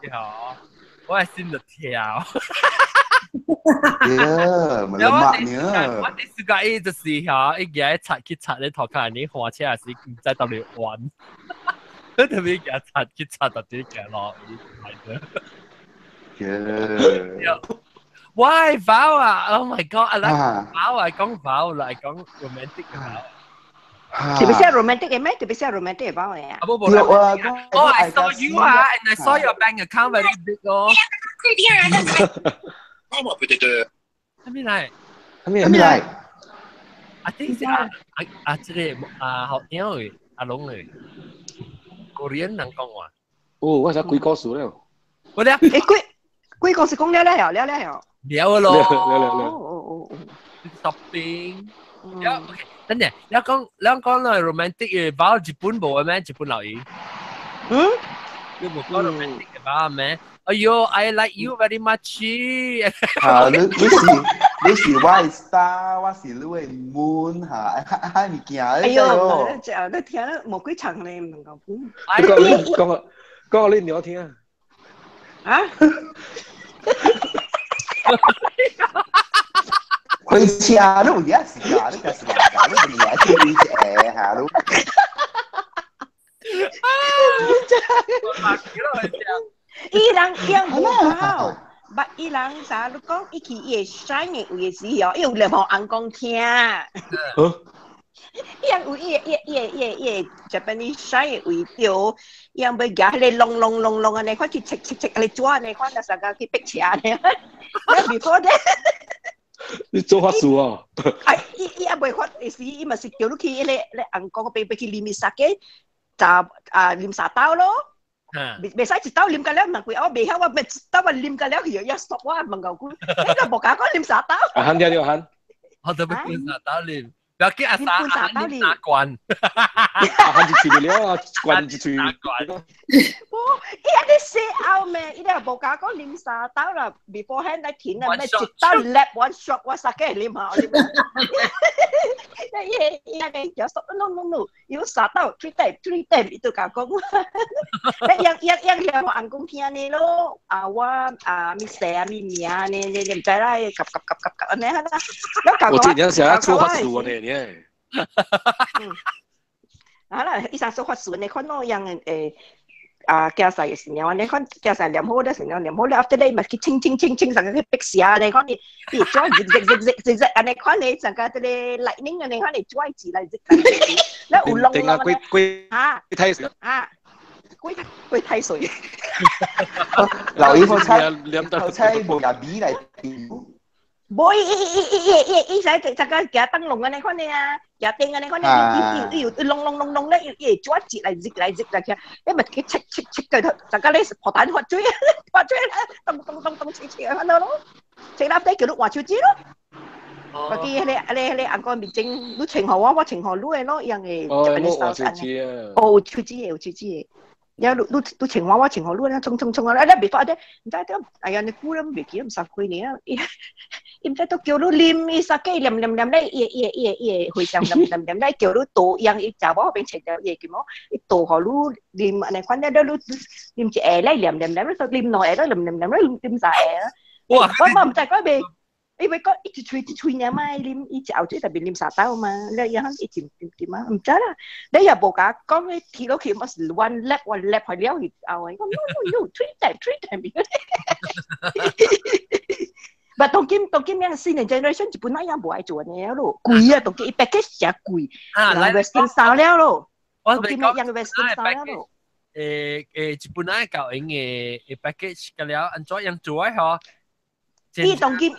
跳，我係心就跳。耶，咪啦呢？我啲暑假伊就是嚇，伊舉擦去擦咧頭殼，你花車是毋知到底玩，佢特別舉擦去擦到底舉落，伊係的。耶！喂，vow 啊！Oh my god！啊，vow 啊，講 vow 啦，講 romantic vow。特別是 romantic 嘅咩？特別是 romantic 嘅 vow 嚟啊！不不，哦，I saw you 啊，and I saw your bank account very big 哦。係咩嚟？係咩嚟？啊，啲是啊啊啊！這個啊學鳥嘅阿龍嚟，Korean 人講話。哦，我寫幾個數了。我咧，誒幾幾個是講了了了了了。了咯。了了了。哦哦哦。 Shopping。了 OK，等陣，你講你講落 romantic 嘅 vow 日本無嘅咩？日本留意。嗯？你無講 romantic 嘅 vow 咩？哎喲，I like you very much。嚇，你是我的 star，我是你的 moon 嚇，哈物件。哎喲，就你聽了無幾層咧，唔能夠講。講你講講你鳥聽啊？啊？開車你有影時間，你就是話你唔係聽一個嚇你。伊人伊人無好，捌伊人啥？你講伊去伊會 shine 的位時哦，伊有念予翁公聽。伊人有伊個伊個伊個伊個 Japanese shrine 的位對，伊人欲舉彼个隆隆隆隆按呢款去切切切，按呢紙按呢款，就啥個去逼車按呢。你 before that，你做法事哦？哎，伊伊猶未發時，伊嘛是叫你去彼个咧翁公欲欲去啉酒，就啊啉三兜咯。袂袂使一兜啉甲了，問佢我袂曉，我咪一兜啊啉甲了，佢又一索我問夠久，你個無敢講啉三兜。阿漢聽著漢，我都欲半三兜啉，不要緊阿三阿漢啉三罐，阿漢一喙就了啊，罐一喙。罐。無，伊按呢寫後面，伊咧無敢講啉三兜啦，beforehand 來停啊，咩一兜 lap one shot，我三個啉下，啉。伊伊按呢就說 no no no，有三兜 three time three time，伊就共講。你樣樣樣樣我翁公聽呢咯，啊我啊咪姓啊咪名呢，你你毋知啦，及及及及及按呢啦。我這陣時做法事呢，你。啊啦，伊啥做法事呢？看喏樣誒。啊，寄勢嘅時候，你看寄勢念好咧，時候念好咧，after 咧咪去清清清清，成個去逼蛇，你看你，伊轉直直直直直直，按呢看你成個這個 lightning，按呢看你轉字來直直，你有龍定啊，鬼鬼啊，太歲啊，鬼鬼太歲。留意頭車無入米來無，伊伊伊伊伊伊伊使就個行燈籠按呢款的啊，行燈按呢款的，伊伊伊有隆隆隆隆咧，伊會轉節來熱來熱來起，你咪去切切切佢，大家咧破蛋發水，發水啦，咚咚咚咚切切咁樣咯，切粒底叫你換手指咯。我記彼個彼個彼個翁公面前，你穿予我，我穿予你的咯，樣的。哦，我換手指啊。哦，有手指的，有手指的。然後你你你穿我，我穿予你，衝衝衝啊！你袂發咧，毋知點，哎呀，你久了袂記得毋三幾年啊。伊毋知都叫你啉，伊酒啉啉啉咧，伊伊伊伊會上啉啉啉咧，叫你倒用伊查某彼邊穿著伊個毛，伊倒予你啉按呢款咧，你你啉一下咧，啉啉啉，你啉兩下咧，啉啉啉咧，啉三下啊。我我毋知講袂，伊袂講一喙一喙爾嘛，啉伊一後嘴特別啉三兜嘛，你伊一點點點啊，毋知啦。你也無共講，你提落去嘛是 one lap one lap 去了去後，伊講 no no no three time three time。但當今當今樣新的 generation 就本來也無愛做呢咯，貴啊！當今伊 package 誠貴，啊，來 Western style 了咯，我當今樣 Western style 了咯。誒，一般來教用的 package 個了，按怎樣做啊？嗬？伊當今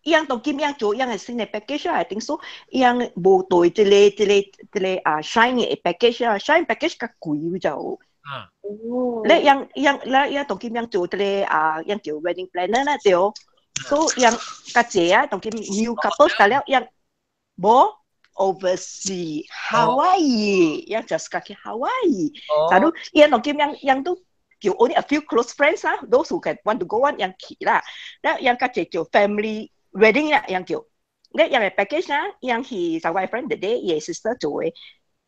伊樣當今樣做樣的新的 package 啊，頂說伊樣無對這個這個這個啊 shrine 的 package 啊，shrine package 較貴就。啊。你樣樣你樣當今樣做這個啊，樣叫 wedding planner 啦對。所以樣較濟啊，當今 new couple 得了樣無 overseas Hawaii，樣 just 去 Hawaii。但係樣當今樣樣都叫 only a few close friends 啊，those who can want to go one 樣去啦。แล้ว樣較濟叫 family wedding 啦，樣叫。你樣嘅 package 啊，樣去就我 friend 弟弟伊 sister 做的，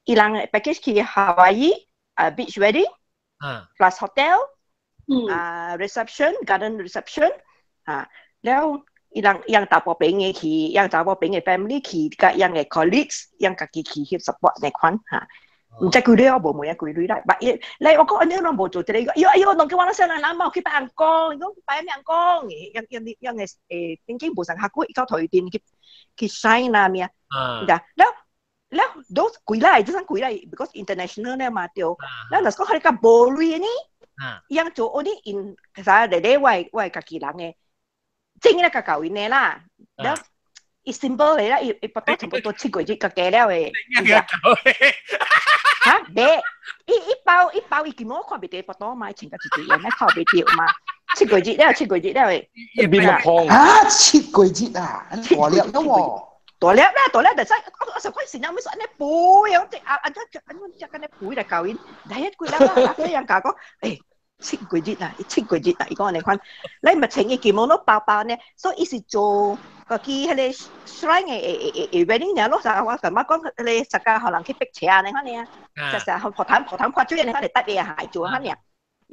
伊人嘅 package 去 Hawaii 啊 beach wedding，plus hotel，啊 reception garden reception 啊。แล้ว伊人樣查埔朋的去，樣查某朋的 family 去，佮樣的 colleagues，樣家己去翕 support 那款嚇。毋知幾鐳我無問啊幾鐳啦，但伊來我講按呢攏無做這個，哎喲哎喲，攏叫我細人人冇去拜翁公，伊講拜咩翁公？樣樣樣的誒，頂經無上較久，伊到台電去去 shrine 啦咩？啊，了了都幾來，這種幾來，because international 咧嘛對。了若是講佢較無鐳呢，樣做 only in 其實咧咧我我家己人的。整咧個舊年的啦，了伊 simple 的啦，伊伊不多差不多七個月就加了的。嚇，袂，伊一包一包伊根本我看袂著腹肚嘛，穿甲一堆嘢，看袂著嘛。七個月了，七個月了的。啊，七個月啊，大粒了喎。大粒啦，大粒就使我我十塊錢啊，咪說按呢背，我只啊啊只按只按呢背來教𪜶，第一幾粒啦，佢樣教講，誒。7個月啊，伊七個月啊，伊講你看，你咪穿伊 kimono 包包呢，所以伊是做個佢彼個 shrine 的的的 wedding 爾咯，啥我感覺講彼個大家可能去逼車啊，你看呢，就成學談學談看水，你看嚟搭嘅鞋做看爾。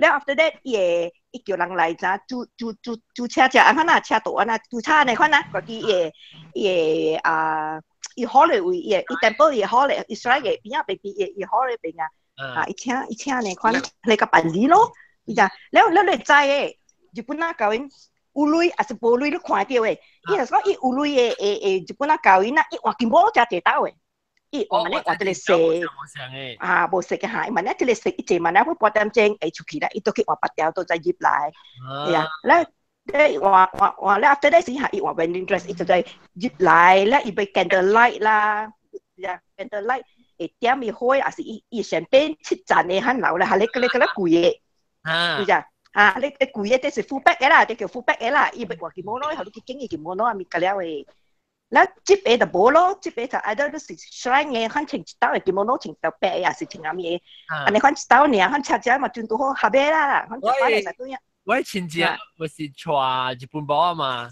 了 after that，伊會伊叫人來咋租租租租車車，按那車道按那租車你看啊，個佢會伊會啊，伊好咧位，伊伊 temple 伊好咧，伊 shrine 的邊仔邊邊伊伊好咧邊啊，啊伊請伊請你看，你個辦理咯，伊講了了你知的，日本仔教𪜶有鐳抑是無鐳，你看著的，伊就講伊有鐳的的的日本仔教𪜶啊，伊換 kimono 誠濟兜的。伊換呢換這個色，啊，無色嘅嚇，伊問咧這個色，伊坐問咧，8點鐘會出去啦，伊都去換別條，都再入來，係啊，咧咧換換換咧，after that 時嚇，伊換 wedding dress，伊就再入來，咧伊欲 candle light 啦，呀，candle light 會點伊火，抑是伊伊上邊七層的很老咧，係咧個咧個咧貴的，是啊，啊，你你貴的這是 full back 的啦，這叫 full back 的啦，伊欲換 kimono，予你去揀伊 kimono 啊，物個了的。咱這邊就無咯，這邊就愛到你是 shrine 的，反穿一兜的 kimono 穿一兜白的，抑是穿啥物的，按呢款一兜爾，反車車嘛真拄好合的啦，反一般會使對啊。我親戚不是娶日本某啊嘛，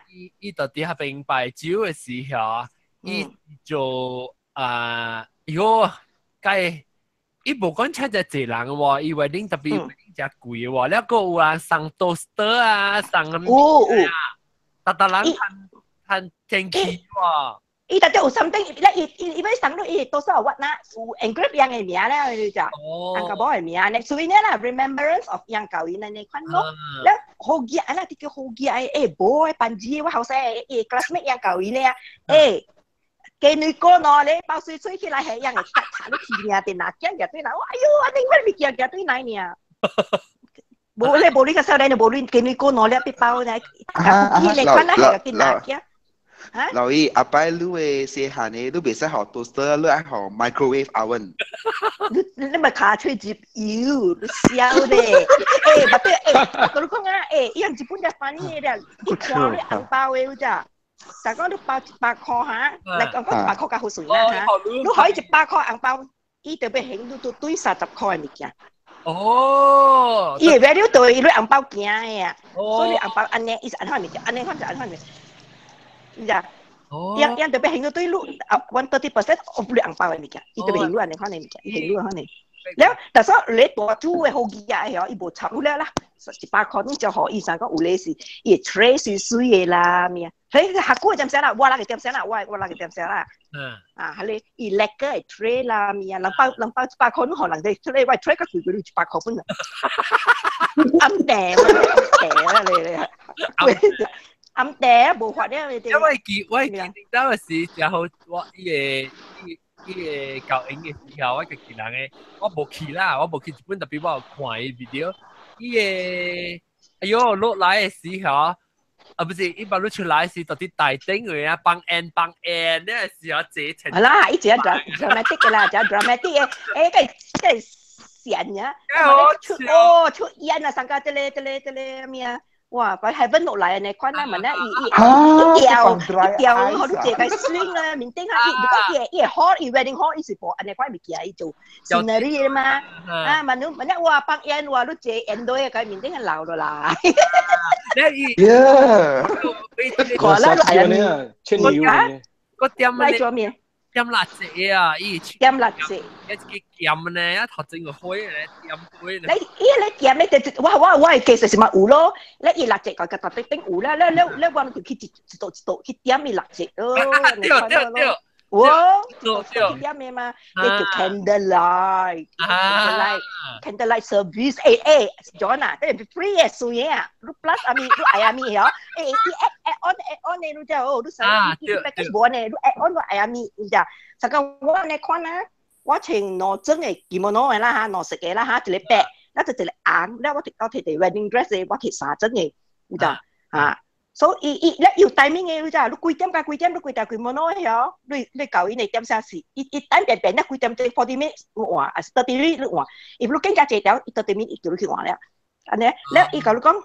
伊伊到佇彼邊擺酒的時候啊，伊就啊，喲，該伊無講請遮濟人喎，伊 wedding 特別 wedding 誠貴喎，了閣有人送 toaster 啊，送啥物啊，逐逐人趁趁天氣喎。伊特有 something，伊伊伊欲送你，伊多少我那有 engrave 樣的名咧，你就，紅個某的名咧，所以呢啦，remembrance of 樣教伊呢款咯，了好額啦，啲叫好額的，欸，無的班子，我後生的，classmate 樣教伊咧，欸，雞女哥喏咧，包水吹起來係樣的，查你氣命電哪驚嘅對哪，哎喲，阿你我物件嘅對哪呢？無咧，無你個少年，無你雞女哥喏咧，必包咧，啊，伊咧款啦係個電哪驚。留意阿伯你的細漢的，你袂使予 toaster，你愛予 microwave oven。你你咪卡吹入油，你笑咧！欸，不對，欸，我共你講啊，欸，伊人日本遮 funny 的咧，伊看你紅包的有只，就講你包100箍哈，來講講100箍較好算啦哈，你予伊100箍紅包，伊就欲還你都對30箍的物件。哦，伊會 value 對伊你紅包行的啊，所以你紅包按呢，伊是按怎物件，按呢款就按怎物件。你知？哦，樣樣特別還你對你 130% of 你紅包的物件，伊特別還你按呢款的物件，伊還你按呢。了，但是你大主的好額的，伊無插你了啦，100箍你就予伊啥講有咧是，伊 tray 是水的啦，咩？嘿，下久點聲啦，我那個點聲啦，我我那個點聲啦。嗯。啊，彼个伊 lacquer 的 tray 啦，咩啊，人包人包100箍，你予人哋 tray，我 tray 較貴過你100箍本啦。暗地，暗地啦你你。暗地無法了，因為記我記得當時時候，我伊個伊伊個教英的時候，我家己人的，我無去啦，我無去日本，特別我有看伊 video，伊個哎喲落來的時候，啊不是，伊把你出來時，到底大頂位啊，幫 N 幫 N，那個時候這層。係啦，伊這 dramatic 嘅啦，這 dramatic 嘅，欸，個個閃呀，出哦出煙啊，上個這個這個這個咩啊？哇！佢係溫落來呢，款啊，問咧，伊伊一掉一掉，予你坐個 swing 啦，面頂下伊，如果伊伊 hall 伊 wedding hall 伊是無按呢款物件，伊做 scenery 嘛，啊，問你問咧，哇，放煙哇，你坐煙堆個面頂下流落來。你伊，看啦，來啊，千里個點來做咩？點蠟燭啊！伊點蠟燭，一個劍呢，一頭整個火咧，點火咧。你伊你劍咧，就我我我其實是嘛有咯，你伊蠟燭個個特別頂有啦，你你你我就去一一度一度去點伊蠟燭咯。對對對。哇，對對。去點的嘛，你叫 candle light，candle light，candle light service，欸欸，John 啊，這 free 的水的啊，你 plus 阿咪，你愛阿咪嗬，欸，伊 add add on add on 的，你知哦，你使你 package 無呢，你 add on 我愛阿咪，你知？實個我按呢款啊，我穿兩種的 kimono 的啦哈，兩色的啦哈，一個白，那就一個紅，了我摕我摕佇 wedding dress 的，我摕三種的，你知？啊。所以伊伊咧有 timing 的，你知？你幾點到幾點？你幾條 kimono 的曉？你你教伊的點啥是？伊伊等變變咧幾點鐘 40 minutes 你換，還是 30 minutes 你換？伊你更加濟條，伊 30 minutes 伊叫你去換了。按呢，了伊共你講，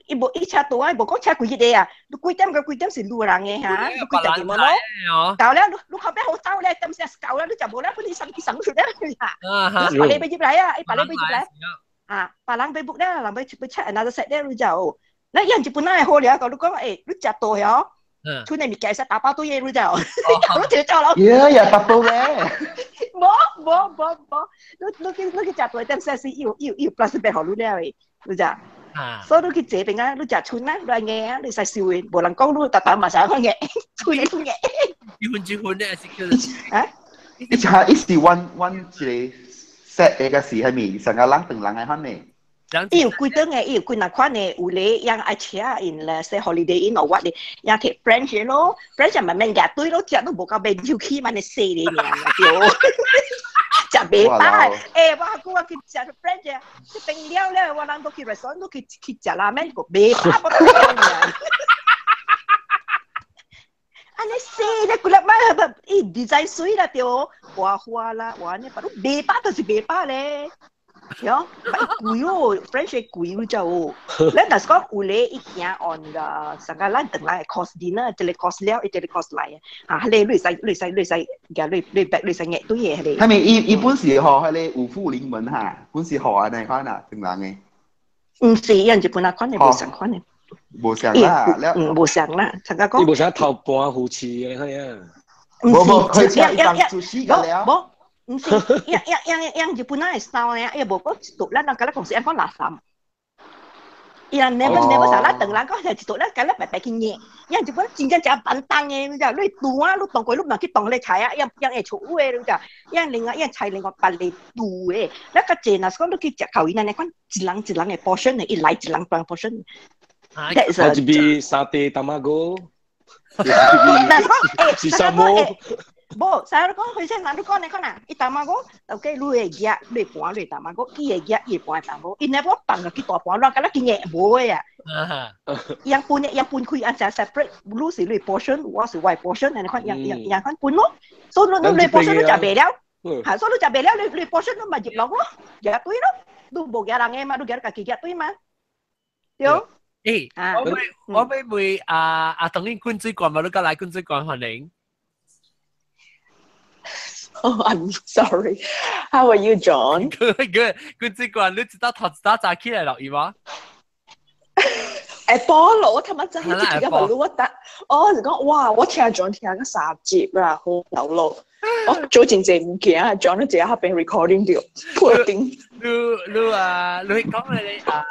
伊無伊車多啊，無講車幾日個啊？你幾點到幾點是你人的哈？你幾條 kimono？到了，你你後壁好走咧，點啥到了，你就無了，本你送去送出了呀。你別你欲入來啊！伊別你欲入來。啊，別人欲 book 咧，人欲欲 check another set 咧，你就，你人日本人係好了，講你講誒，你食多曉，厝內物件使打包對嘢，你就，你就走咯。呀呀，打包咧。無無無無，你你去你去食多點 set 是有有有 plastic bag 予你了的，你知。所以你去這邊啊，你食春啊，你愛啊，你使收的，無人講你逐逐嘛使講嘅，春嘅春嘅。結婚結婚咧，是叫做啊？伊是伊是阮阮一個 set 的個是係咪？成個人長人的款呢？伊有幾種的，伊有幾若款的，有咧樣愛車 in 咧，say Holiday Inn or what 的，樣摕 French 的咯，French 嘛免夾堆咯，食都無夠免手氣嘛，你細咧爾，對。食袂飽，欸，我久我去食 French 啊，這邊了了，我人都去 restaurant 都去去食拉麵，個袂飽，我都講爾。按呢細咧，幾粒擺，伊 design 水啦對，花花啦，哇呢，但袂飽就是袂飽咧。喲，貴哦，French 貴你知哦。咱若是講有咧，伊行 on 個上個咱轉來 course dinner，一個 course 了，一個 course 來啊，彼個你會使你會使你會使，夾你你白你使夾對的彼個。係咪伊伊本是予彼個有富臨門哈？本是予按呢款啊，轉人的。毋是，伊日本那款的無相款的。無相啦，了。嗯，無相啦，參加講。伊無啥頭盤扶持的款啊。無無，佢只一當做死個了。無。毋是，樣樣樣樣日本人的 style 呢，伊無講一桌，咱人敢若講是按講垃圾。伊人 never never 啥，咱轉人講係一桌，咱敢若白白去捏。伊日本真正食板凳的，你知？你煮啊，你當過你嘛去當咧菜啊，樣樣會出有的，你知？樣另外樣菜另外別個煮的。咱較濟若是講你去食口伊安呢款一人一人的 portion 的，伊來一人半 portion。啊，一味沙嗲卵。若是講欸，是啥物？無，啥你講，佢先人你講你講啊，伊卵，OK，你會夾，你盤你卵，伊會夾，伊盤卵，伊若無放落去大盤，亂敢若去夾無的啊。樣分的，樣分開，按正 separate，你是你 portion，我是我 portion，按呢款樣樣樣款分咯。所以你你 portion 你食袂了，嚇，所以你食袂了，你你 portion 你咪入落咯，夾對咯，你無夾人的嘛，你夾家己夾對嘛，對。欸，我欲我欲問啊啊，當然滾水罐嘛，你過來滾水罐歡迎。 Oh, I'm sorry. How are you, John? Good, good. 滾水罐，你知道頭一早早起來落雨嗎？下晡咯，我頭仔早起一個問我得，我是講哇，我聽 John 聽個三集啦，好流咯。我做真濟物件，John 你坐喺邊 recording 掉，破頂。你你啊，你講你啊，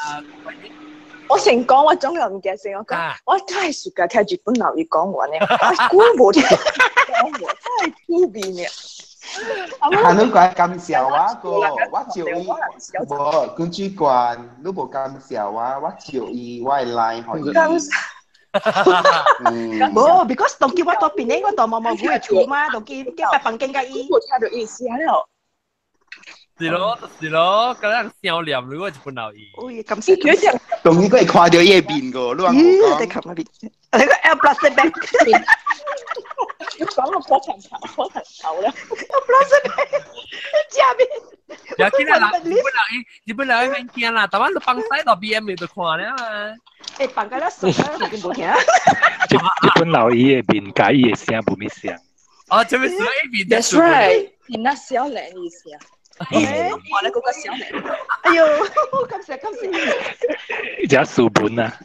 我先講，我總有物件先，我講，我太暑假聽日本老伊講話呢，我估無聽講話，太粗鄙呢。啊，你怪感謝我個，我照伊，無根據慣，你無感謝我，我照伊，我會來予伊。感謝。無，because 當叫我到邊呢，我到毛毛菇嘅厝嘛，當叫叫白房間佮伊。我聽到意思了。是咯，是咯，咁樣笑臉，如果日本老伊。哦，感謝感謝。當伊個會看到伊的面個，你話無講。你冚個面，你個 L plus back。你講個火炭頭，火炭頭咧。 L plus back，食面。要緊啦，日本老伊，日本老伊免驚啦，台灣你放西到 B M 就看了嘛。欸，放個了熟啊，已經無聽。日本老伊的面佮伊的聲無物相。哦，這邊是 A 面。 That's right，伊那少年意思啊。我咧嗰個少年。哎呦，感謝感謝。只書本啊。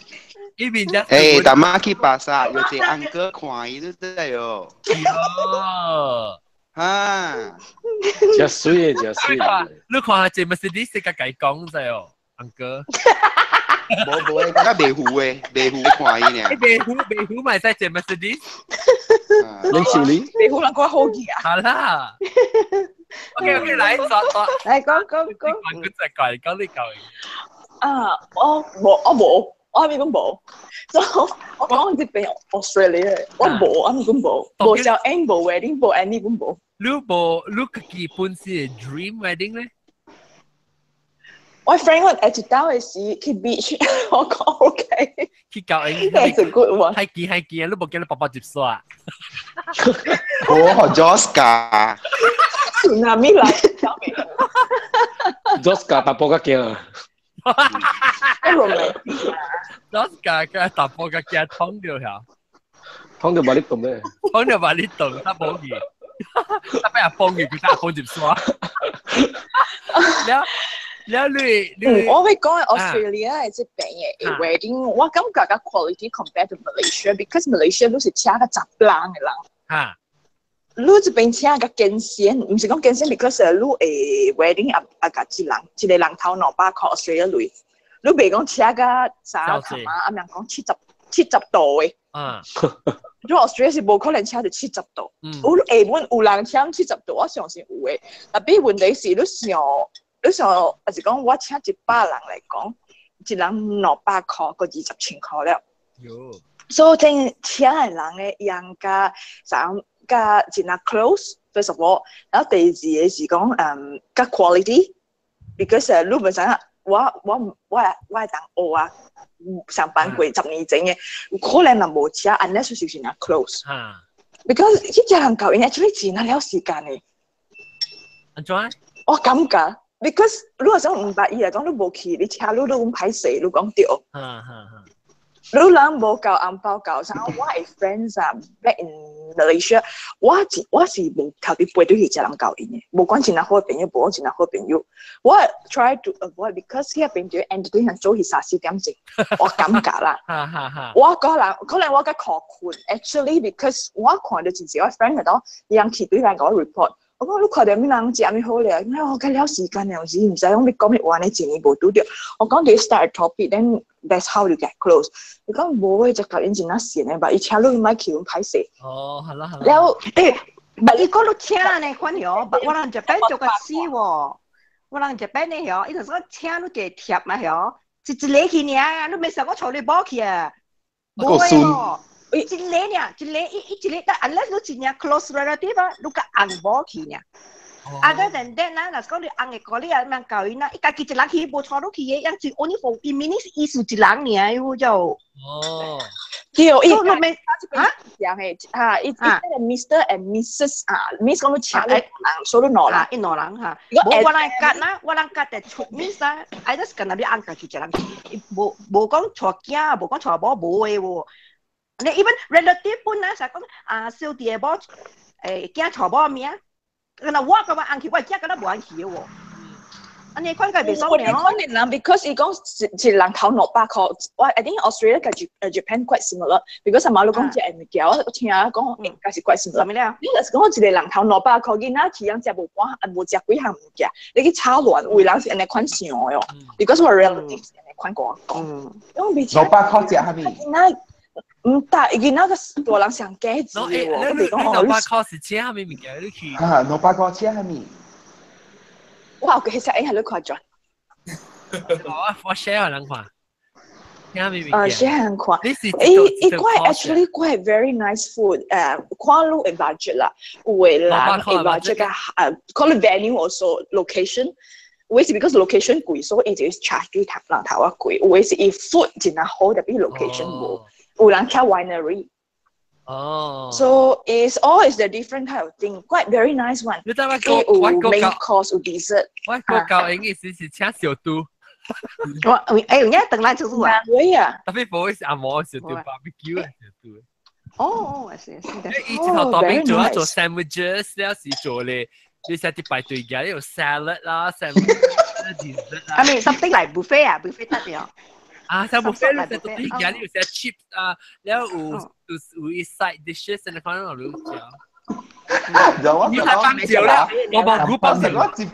一邊只。欸，逐馬去巴剎，有一個 uncle 看伊，你知喲。哦。哈。真水的，真水。你看下這 Mercedes 是共伊講知哦，uncle。無無的，較袂糊的，袂糊看伊爾。袂糊袂糊咪使坐 Mercedes。恁是你？袂糊人講好記啊。好啦。OK OK，來，坐坐。來講講講。講再講，講你講。啊，我無我無，我咪講無。所以我講這邊 Australia，我無，我咪講無，無小 N 無 wedding，無 any 講無。你無你自己本身 dream wedding 咧？我 friend 我一道的時去 beach，我講 OK。去教因。 That's a good one。係見係見，你無見你爸爸接煞。我學 Joska。 Tsunami 來。 Joska 大波較驚啊。我明。 Joska 嘅大波較驚，捅著遐。捅著把你動咧。捅著把你動，他無去。他俾阿幫佢，佢打阿幫接煞。了。了你你我會講 Australia 係這邊嘅 wedding，我感覺個 quality compared to Malaysia，because Malaysia 都是請個雜人嘅人。你這邊請個健身，唔是講健身，because 你會 wedding 啊啊，個一人一個人頭200塊 Australia 鐳，你袂講請個啥頭啊，啊咪講70度嘅。你 Australia 是無可能請到七十度。有下本有人請七十度，我相信有嘅。特別問題是你想，你想，還是講我請100人來講，一人200塊，個20千塊了。所以聽請嘅人咧，應該啥較真係 close，first of all，然後第二個是講較 quality，because 你本身我當學啊，上班過10年前嘅，有可能人無請，unless 是真係 close。Because 這隻人教因 actually 真係了時間嘅。按怎？我感覺，because 如果想唔捌伊來講，你無去，你車你都咁歹勢，你講對。你人無夠紅包夠啥？我的 friends 啊，back in Malaysia，我是無頭啲背對去食人教𪜶的，無管真好朋友，無管真好朋友，我 try to avoid because 遐朋友 entertain 人做去三四點鐘，我感覺啦。我個人可能我較可困，actually because 我看到真濟我 friend 喺度，伊人去對人共我 report。我講你看到咩人食咩好咧？我計了時間了，是毋知講欲講咩話呢？一年無拄著。我講你 start topic，then that's how you get close。你講無嘅就教𪜶真仔閒的吧？伊請你莫去阮歹勢。哦，好啦好啦。了，欸，伊講你請呢款喲，我人這邊做個死喎，我人這邊呢喲，伊就說請你一個貼嘛喲，一個去爾，你袂使我帶你某去啊，無的哦。一個爾，一個伊一個，但 unless 你真正 close relative 啊，你共翁某去爾。Other than that 啦，若是講你翁的過你啊，免教𪜶啦，伊家己一人去，無帶你去的，樣是 only for 伊 meaning 意思一人爾，有就。哦。對，伊你免啊？樣的啊，伊伊個 Mr and Mrs 啊，Miss 講你請你人，所以兩人，伊兩人哈。無我人夾啦，我人夾就出 Miss 啊，I just 干焦你翁家己一人去，無無講帶囝，無講帶某，無的喎。你 even relative 本啊，實講啊，小弟的某，囝帶某名，干焦我感覺翁去，我囝敢若無翁去的喎。啊，你看個袂爽了。我可能啦，because 伊講一人頭200塊，我 I think Australia 佮 Japan quite similar，because 阿媽你講這個物件，我聽講應該是 quite similar。啥物了？你若是講一個人頭兩百塊，囡仔去人食無半，無食幾項物件，你去炒亂，有人是按呢款想的哦。because 我 relative 是按呢款講講。因為 200塊食啥物？囡仔毋得，囡仔個大人上價值喎。我你兩百塊是請啥物物件？你去？啊，兩百塊請啥物？我有其實應係你看轉。我 share 人看。 share 人看。你是伊伊怪 actually 怪 very nice food，看你的 budget 啦，有的人的 budget 個看你 venue also location。有的是 because location 貴，所以伊就 charge 對頭人頭仔貴。有的是伊 food 真係好，特別 location 無。有人開 winery。So it's all is the different kind of thing. Quite very nice one. 你知我個有 main course 有 dessert。我個教英意思是請小豬。我欸，有影等來做啊？會啊。特別無是阿毛小豬 barbecue 小豬。哦，是是的。伊一頭大邊做啊做 sandwiches，了是做咧，你寫啲排隊嘅，有 salad 啦，sandwich dessert 啦。 I mean something like buffet 啊，buffet 得了。啊，像 buffet 你食到啲嘢，你有食 chips 啊，然後有一 side dishes，你可能有食。有你太放少啦，我冇估我食講一，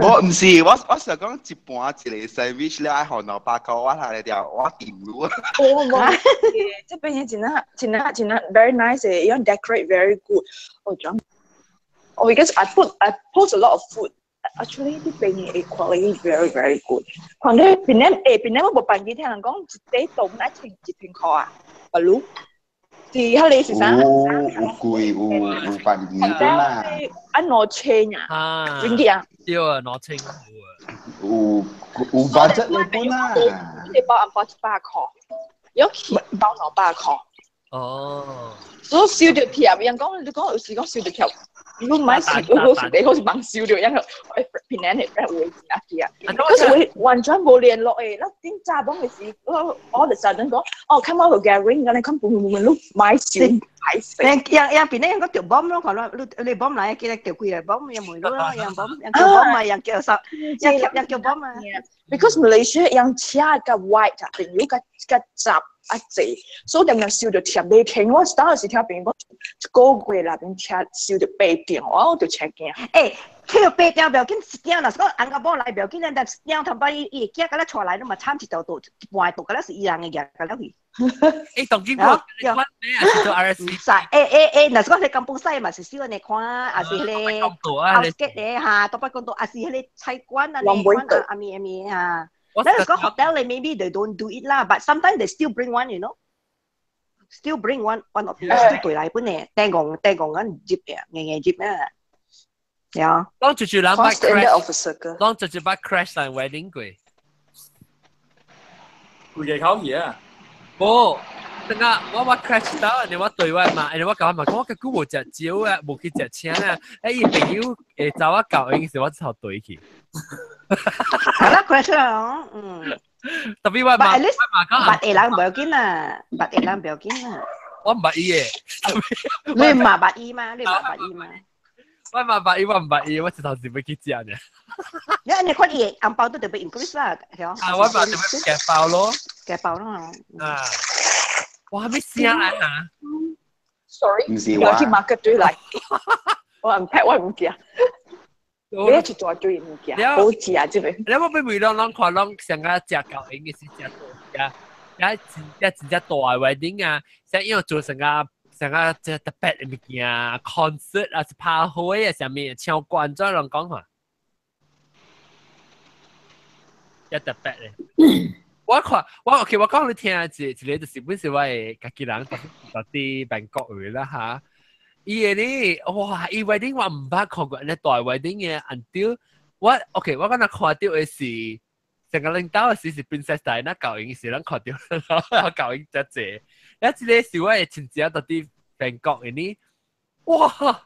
我唔是我想講一盤一個 sandwich 了愛予兩百塊，我係條我掂路。我冇，這邊嘢真係真係真係 very nice 嘅，伊 decorate very good。我講，oh because I post a lot of food。Actually 啲邊嘅 quality very very good。看你邊咧誒邊咧我無辦記聽人講一底凍一千1000塊啊，不如。是遐個是啥？有有貴有有辦儀本啦。啊2000啊，ringgit 啊？對啊，2000。有有 budget 的本啦。你包紅包100塊，有起包200塊。哦。所以燒著貼，人講你講有時講燒著貼，你買燒，有時你好似猛燒著，因為我平安的 friend 會啊記啊，可是我完全無聯絡的，那頂早攏的是，我我就實陣講，哦，看我個 gathering，咁你看不不不，你買燒。歹勢。樣樣邊咧個條 bomb 咯，看你你 bomb 來，記得條幾個 bomb 樣梅咯，樣 bomb 樣叫 bomb 啊，樣叫十，樣樣叫 bomb 啊。 Because Malaysia 樣車較 white 啊，朋友較較雜啊濟，所以點點收到貼你聽，我當時聽朋友講一個月內邊車收到八張，我就車驚。欸，佢個八張不要緊，一張若是講紅個某來不要緊，但一張頭擺伊伊會驚，甲咱帶來，你嘛慘一條道，一半道，甲咱是伊人的額，甲咱去。欸，當今過你看咩啊？是做 RSV。使，欸欸欸，若是講你金寶西嘛是少安尼看，也是迄個 outskirt 的哈，都不講到，也是迄個菜館啊，你看啊，阿咪阿咪哈。那是講 hotel 咧，maybe they don't do it 啦，but sometimes they still bring one. Still bring one one of these 對來本嘅，訂戇訂戇緊接嘅，硬硬接啊。呀。當住住兩百 crash，當住住百 crash 上 wedding 過。會嘅口嘢啊！無，等下我我 crash 到，你我對我嘛，你我講嘛，講我個久無食酒啊，無去食青啊，欸伊朋友會走我舊應時我頭對去。係啦，crash 啦，嗯。特別我嘛， at least 捌的人無要緊啦，捌的人不要緊啦。我毋捌伊的。你嘛捌伊嘛？你嘛捌伊嘛？我嘛捌伊，我毋捌伊，我一頭是欲去食呢。你你看伊紅包都特別 increase 啦，係啊，我嘛特別夾包咯。夾包咯。啊！哇，咩聲啊？ Sorry，唔是我去 market 對來，我唔 pack 我唔記。你一大堆物件，好食啊！這邊。你我俾梅攏攏看攏上個食夠應該是食大啊，一真真正大 wedding 啊，像因為做成個成個這特別的物件，concert 啊，是拍會啊，啥物唱觀眾攏講話，一特別的。我看我 OK，我講你聽一一個就是本是我的家己人，到佇曼谷話啦哈。伊個呢，哇！伊 wedding 我毋捌看過，呢大 wedding 嘅 until 我 OK，我敢若看到的是成個領導的時是 Princess Diana 教應時，咱看到，然後教應遮濟。一個是我的親戚到佇曼谷的呢，哇！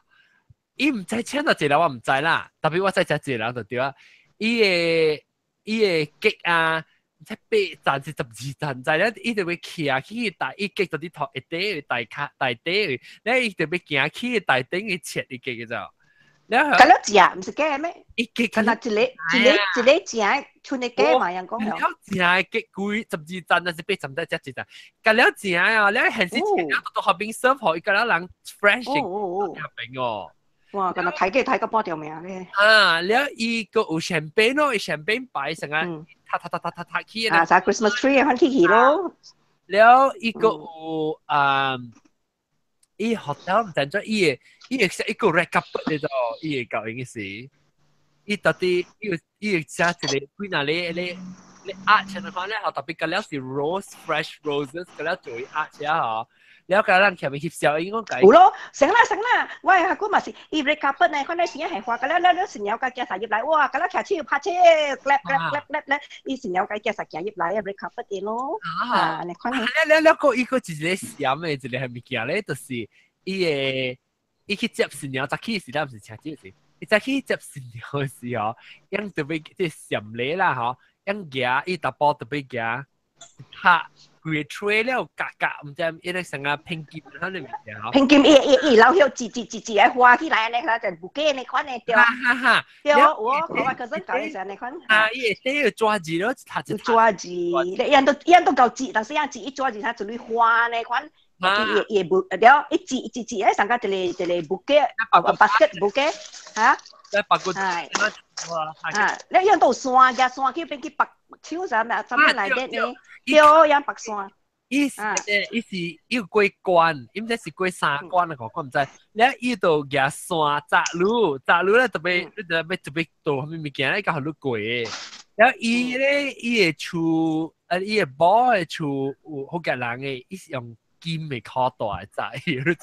伊毋知請到一個人，我毋知啦，特別我知請一個人就對啊。伊的伊的結啊，才八層是12層，知咧？伊就欲徛去大，伊結到佇頭一底大卡大底，咧伊就欲行去大頂去切伊結嘅就。了後。咁樣食毋是假咩？伊結敢若一個一個一個正剩的假嘛，人講了正結幾12層，還是八層，再才一層。咁了正啊，了現時切了到後邊 serve 予伊個了人 fresh 入邊哦。哇！敢若睇嘅睇個半條命咧。啊，了伊個有香檳咯，伊香檳擺成個，塔塔塔塔塔塔起。啊，啥 Christmas tree 反起去咯。了伊個有啊，伊 hotel 毋知怎伊會伊會寫一個 red carpet 咧，伊會教應是，伊到底伊有伊會寫一個幾若咧咧咧 arch 的話咧，特別個了是 rose fresh roses 個了做 arch 啊嗬。了解咱前面翕相，應該有咯，成啦成啦，我下久嘛是伊 red carpet 呢，看那時係花，個了了了新娘家行入來，哇，個了徛手拍車，clap clap clap clap 咧，伊新娘家行行入來啊，red carpet 的咯，啊，你看。了了了個伊個一個閃的一個係物件咧，就是伊會伊去接新娘，早起時咱毋是請酒時，伊早起接新娘的時候，樣特別即閃禮啦吼，樣行伊查埔特別行，拍。規個吹了，夾夾，毋知伊咧成個拼金喺裏面吼。拼金伊伊伊老曉折折折折愛花起來安尼，就無假呢款的對。哈哈哈。對，我我可是搞的是按呢款。啊，伊會底有紙字咯，讀一紙字，你樣都樣都夠折，但是樣折一紙字，它一類花呢款。伊伊無了，一折一折咧，上個一個一個 bouquet，basket bouquet，嚇。在白骨。係。啊，你樣都有山，加山去變去白手啥物，啥物來的呢？對，樣白山。伊是伊是伊有過關，伊毋知是過三關啊，我毋知。了伊就舉山紮路，紮路咧特別，你特別特別倒啥物物件咧，較予你過。了伊咧，伊的厝，啊，伊的某的厝有好個人的，伊是用金的箍帶紮，你知？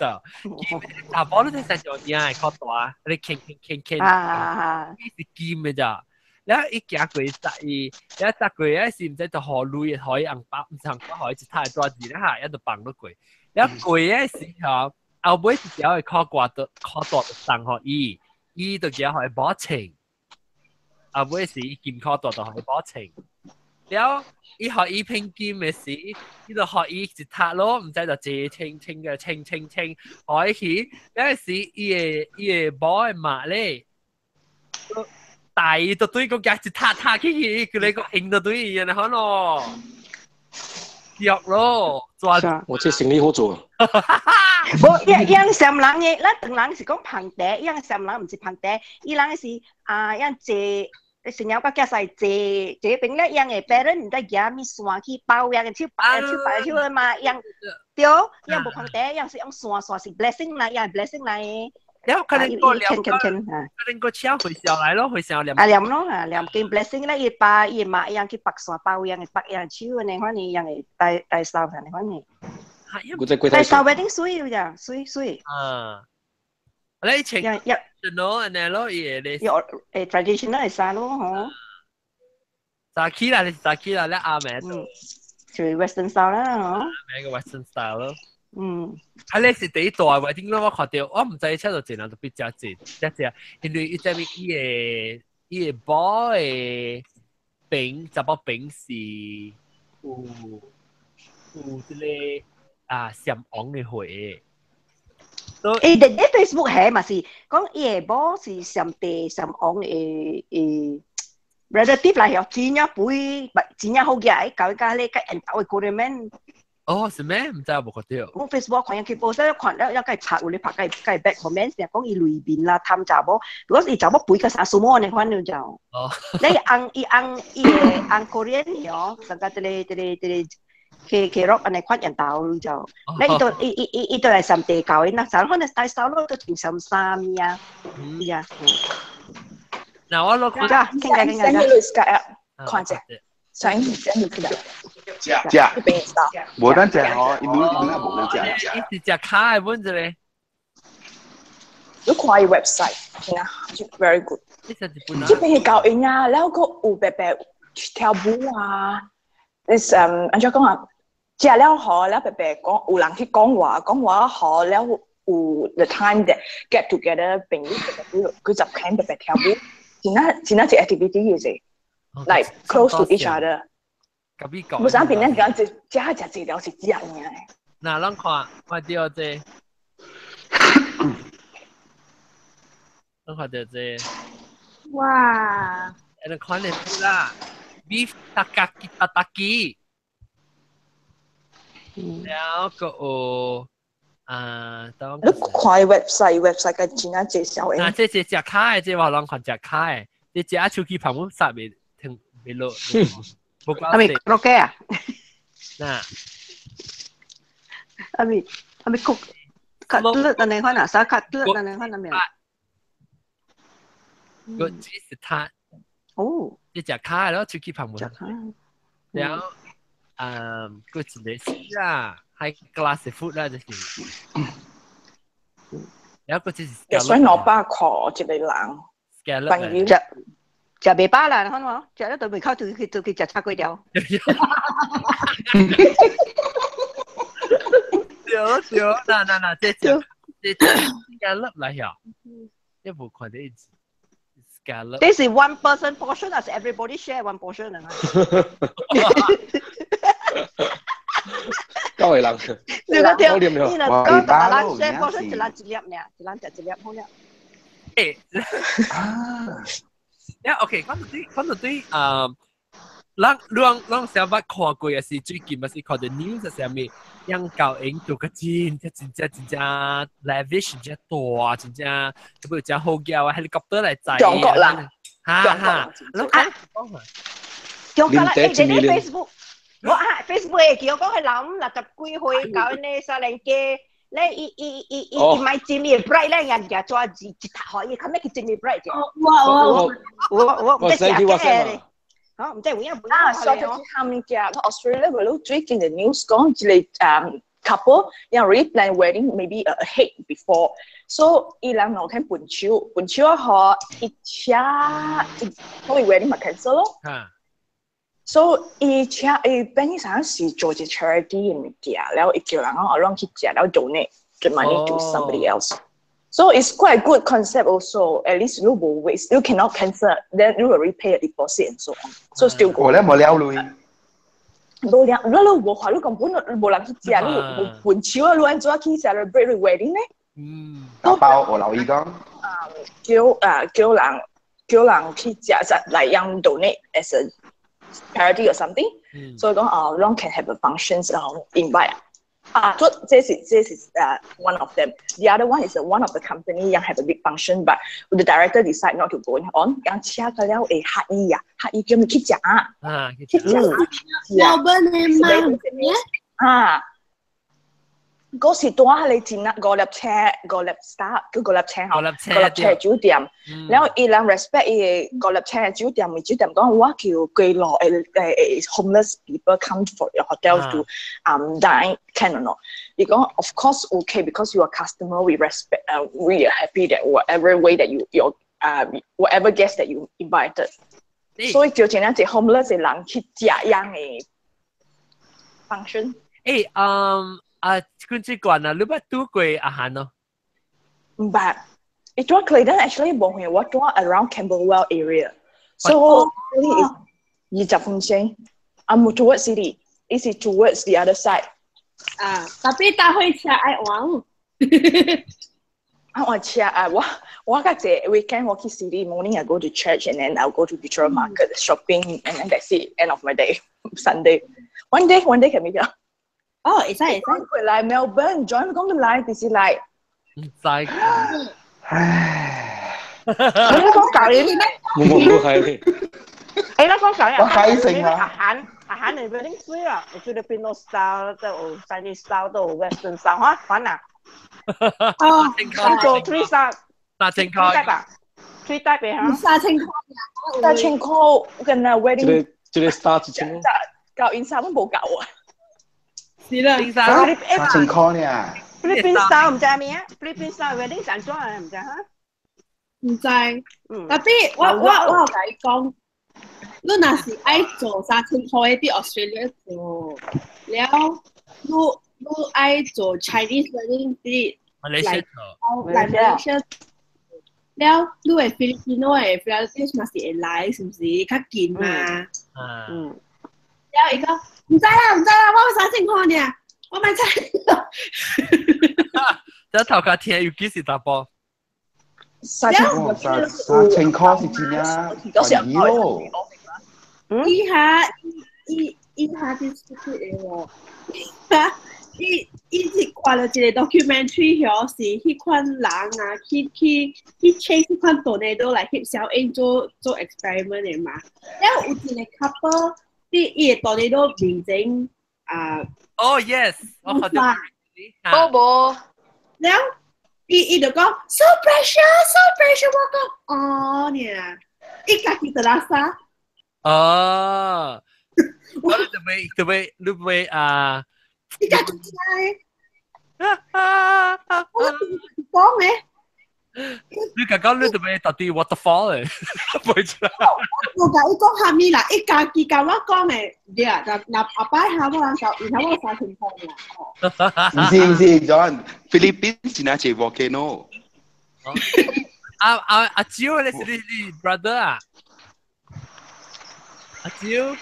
查某你睇上條的箍帶，你牽牽牽牽，伊是金的咋？了伊行過紮伊，了紮過啊是毋知就予鐳，予伊紅包，毋是紅包，予伊一沓紙咧哈，一就放落過。了過的時候，後尾一條的箍掛的箍帶就送予伊，伊就寄予伊某穿。後尾是伊金箍帶就予伊某穿。了伊學伊拼金嘅時，伊就學伊一塔咯，毋知就坐清清嘅清清清，學伊去，了時伊個某的媽咧，大伊就對個夾一塔塔起去，佢你個應就對伊，然後咯，弱咯，抓。我這生理好做。無，伊樣上人嘅，咱唐人是講捧茶，伊樣上人毋是捧茶，伊人是啊，樣坐。新娘甲囝婿坐坐邊咧，樣嘅 parent 毋知舉物線去包樣嘅手擺手擺手的嘛，樣對，樣無捧茶，樣是用線線是 blessing 來，樣 blessing 來的。了可能個念，可能個車回上來咯，回上念。啊念咯，啊念經 blessing 咧，伊爸伊媽樣去白線包樣嘅白樣手安尼，反正樣嘅大大掃安尼，反正。大掃 wedding 水有咋，水水。啊。你前一咯，安尼咯，伊咧。有誒 traditional 係啥咯？嗬。早起啦，你早起啦，你阿妹。嗯，就 western style 啦，嗬。咩個 western style 咯？嗯。啊，你是第一代 wedding 咯，我看到，我毋知車到濟人特別食濟，食濟，因為伊這邊伊個某的餅，查某餅是有這個啊閃黃的花。伊佇咧 Facebook 係嘛是講伊個某是上地上黃的的 relative 來哦，真正肥，真正好額，搞甲咧甲緣投的 Korean。哦，是咩？毋知我無看到。我 Facebook 看伊 post 看了，了佮拍有咧拍佮佮 back comment，成講伊內面啦貪查某，如果伊查某肥甲啥數目呢款就。哦。你翁伊翁伊個翁 Korean 哦，上個這個這個這個。去去落按呢款緣投就，你伊都伊伊伊伊都來上地教的，那啥可能大掃咯，都穿上衫呀，呀。嗱我落看，傾偈傾偈。看者，上上你去啦。食食，無咱食吼，伊女女仔無能食。伊是食卡的本子咧。你看伊 website，真啊，very good。這邊係教音啊，然後閣有白白跳舞啊，你嗯，按怎講啊？食了好，了白白講有人去講話，講話好了有 the time that get together 朋友白白幾十間白白跳舞，真啊真啊一 activity 嘅啫，like close to each other。咁邊講？無啥變咱講食食食這條是食爾。嗱，咱看看到這，咱看到這。哇！咱看得啦，beef takaki tataki。了個有啊，當你看 website，website 個真啊介紹的。嗱，這是食卡的，這話攏看食卡的，這食手機旁邊殺未停未落，無關係咪落機啊？嗱，係咪係咪曲卡嘟等你看啊，啥卡嘟等你看啊咩？個只是他哦，這食卡的咯，手機旁邊。食卡。了。嗯，個一個是啦，係 glass food 啦，就是。然後個就是。所以200塊一個人。朋友。食食袂飽啦，看無？食了都袂口，就去就去食炒粿條。對對，嗱嗱嗱，這這這 scallop 來呀，一無看到 scallop。這是 one person portion 還是 everybody share one portion 啊？九個人，你個聽，你若講大人 share portion 一人一粒爾，一人食一粒好了。誒，啊，呀，OK，講到對，講到對，啊，咱咱咱想捌看過，也是最近，也是看到 news 啥物，樣教英做個真真真真真正 lavish，真正大，真正特別真好叫啊，helicopter 來載。中國人，哈哈，啊，中國人，誒，你 Facebook。我啊 Facebook 會記我講係人60幾歲搞呢少年家，咧伊伊伊伊伊買真嘅 bright 咧，人家抓一一頭伊較咩去真嘅 bright 啫。我我我唔知食嘅。好，唔知有影無？啊，所以就喊物件，Australia 嗰度最近嘅 news 講一個couple 要 already plan wedding maybe ahead before，所以伊人兩天分手，分手啊，嗬，伊車伊所以 wedding 咪 cancel 咯。所以伊請伊本身是做一 charity 嘅物件，然後伊叫人講，讓去食，然後 donate the money to somebody else。So it's quite a good concept also. At least you will waste, you cannot cancel, then you will repay a deposit and so on. So still 我咧冇了鐳。無了，你你無話，你根本無人去食，你無盤手啊，你按怎去 celebrate 你 wedding 呢？嗯，打包我留意講。叫人去食，就來讓 donate as a charity or something。所以講啊，攏 can have a functions 然後 invite。啊，所以這是one of them。The other one is one of the company 讓 have a big function, but the director decide not to go on。讓請個了會乞衣啊，乞衣叫你去食啊，去食。 Melbourne 的嘛？啊，嗰時拄啊，你錢啊，五粒車，五粒 star，叫五粒車吼，五粒車酒店。然後伊人 respect 伊個五粒車酒店，咪酒店講我叫幾落homeless people come for your hotel to dine can or not？伊講 of course okay because you are customer, we respect, we are happy that whatever way that you your whatever guest that you invited。所以就真正一 homeless 的人去食樣的 function。誒，嗯。啊，君子館啊，你捌拄過阿韓咯？毋捌，伊住 Clayton actually 無遠，我住 around Camberwell area，so really is 20分鐘。I'm towards city，伊是 towards the other side。啊，tapi 搭火車愛換。啊，我車啊，我較濟 weekend 我去 city morning I go to church and then I'll go to Victoria Market shopping and then that's it, end of my day. Sunday. One day, one day can meet up. 哦，會使會使。回來 Melbourne join 講來就是來。唔知。唉。你講舊年冇冇冇係。誒，你講舊年。我開心啊！阿韓阿韓你 wedding 水啊，Filipino style 都有 Chinese style 都有 Western style 嚇，反啊。哦，你做 three style。 3000塊。 type 啊？three type 嘅嚇。 3000塊。 3000塊跟啊 wedding。這個這個 style 1000。舊現衫都冇夠啊！是啦，3000塊呢？ Philippine style 唔知咩啊？Philippine style wedding 是按怎啊？唔知哈？唔知。tapi 我有共伊講，你若是愛做3000塊佇 Australia 做，了你愛做 Chinese wedding 佇馬來西亞來 Malaysia，了你的 Filipino 的 relatives 嘛是會來，是毋是？較近嘛。嗯。了伊講毋知啦，毋知啦，我3000塊爾，我莫知。這頭家聽有幾時查埔？3000塊是真正便宜咯。伊下伊伊下啲出的喎，伊伊是看了一個 documentary 遐是彼款人啊，去 chase 彼款 tornado 來翕小影做做 experiment 的嘛。了有一個 couple 佇伊個 tornado 面前啊。哦 yes，我看到。哦無。了，伊就講 so precious so precious，我講哦爾，伊家己就垃圾。哦，我特別特別你會啊？你家己知？我講嘅。你剛剛你特別到底 waterfall 誒，唔出來。我共伊講蝦米啦，伊家己共我講的，對啊，若若後擺下我人就，然後我3000塊啦。唔是唔是，John，菲律賓是那隻 volcano。阿阿阿蕉，你是你 brother 啊？阿蕉，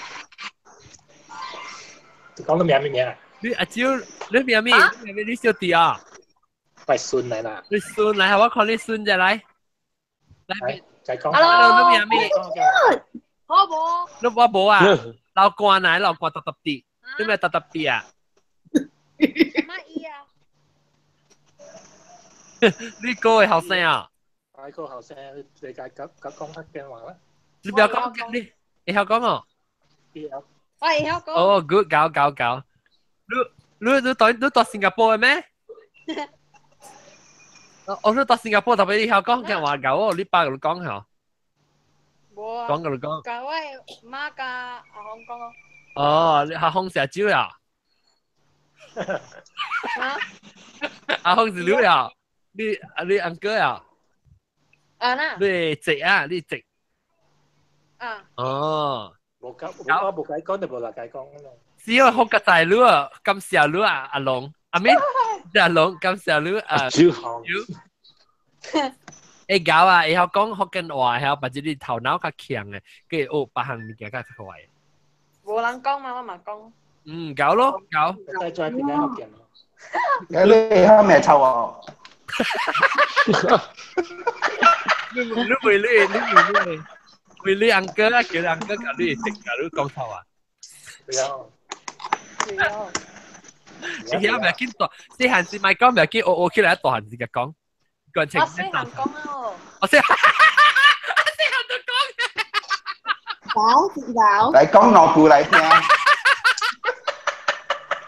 講到名咩名啊？你阿蕉，你名咩？你名咩？你小弟啊？我孫嚟啦。你孫嚟，我看你孫就來。來，再講。 Hello，你名咩？好無？你我無啊，老官來，老官特特啲，你咩特特啲啊？乜意啊？你哥嘅後生啊？我個後生，你解講講福建話啦。你不要講，你會曉講哦？會曉。我會曉講。哦，good，搞搞搞。你到新加坡嘅咩？我你到新加坡特別你曉講嘅話搞哦，你爸佢講嚇。無啊。講佢講。教我媽佮阿公講咯。哦，你阿公食酒呀？啊？阿公是你呀？你 uncle 呀？啊那。你侄啊？你侄。啊。哦。無講，我無解講就無來解講咯。只要好個大女啊，感謝你啊，阿龍，阿咪，阿龍感謝你啊，蕉，會搞啊，會曉講福建話，曉把這啲頭腦較強嘅，佢學別項物件較快。無人講嘛，我嘛講。嗯，搞咯，搞。再再變緊福建咯。你曉咩臭啊？你你會你你會你會你安哥啊，叫你安哥教你食，教你講臭啊。對啊。對啊。而家唔係見大，細漢時咪講唔係見學學起來，大漢時就講。我細漢講啊！我細細漢都講。搞搞。來講兩句來聽。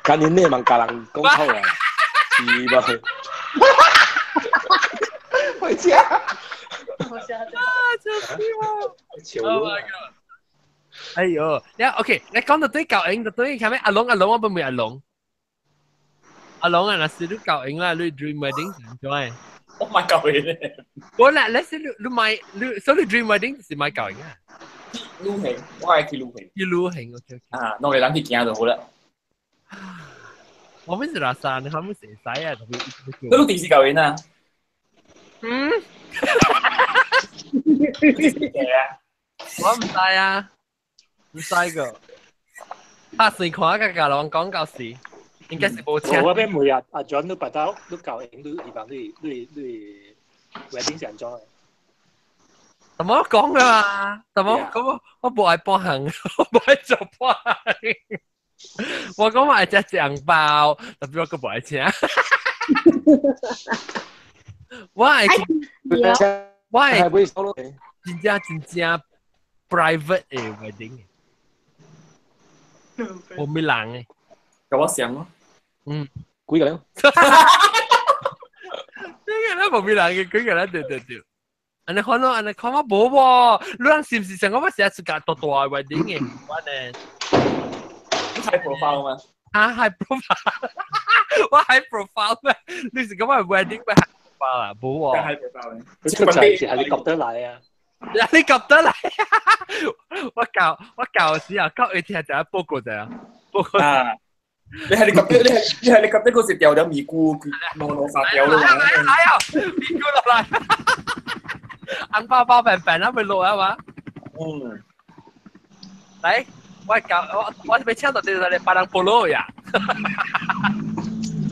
今年你問教人講臭啊？是吧？回家。我嚇啊！笑死我！Oh my god！哎呦，呀 OK，你講到對教英就對，係咪阿龍阿龍我唔會阿龍。阿龍啊，若是你教英啦，你 dream wedding 點樣？我買教英咧。我啦，你是你你買你，所以你 dream wedding 是買教英啊？旅行，我愛去旅行。去旅行，OK OK。啊，兩個人去行就好啦。我們是垃圾，你可唔可以使啊？特別你都電視教英啊？嗯。我唔知啊，唔知個。拍算看個教人講舊事。應該是無請。我邊每日阿 John 都白刀都教影都希望你你你 wedding 是安怎的？怎麼講噶嘛？怎麼咁我我無愛半行，我無愛做半行。我講話愛食紅包，特別我閣無愛請。我愛我愛真正真正 private 的 wedding，無咩人的。甲我想咯。嗯，幾個了？呢個咧無咩人嘅，幾個咧對對對。按呢看咯，按呢看我無喎。你人是毋是想講我成日出個大大 wedding 嘅？我呢？你 high profile 嗎？啊，high profile，我 high profile 咩？你是講我 wedding 咩 high profile 啊？無喎。 high profile。佢出就係你覺得嚟啊？你覺得嚟？我舊我舊時候，舊一聽就報告就啊，報告。啊！你係你覺得你係你係你覺得嗰時掉咗咪菇，攞攞殺掉咯嘛？來啊！咪菇落來，紅包包平平啦，咪落啊嘛。嗯。來，我教我我被請到這裡巴人菠蘿呀。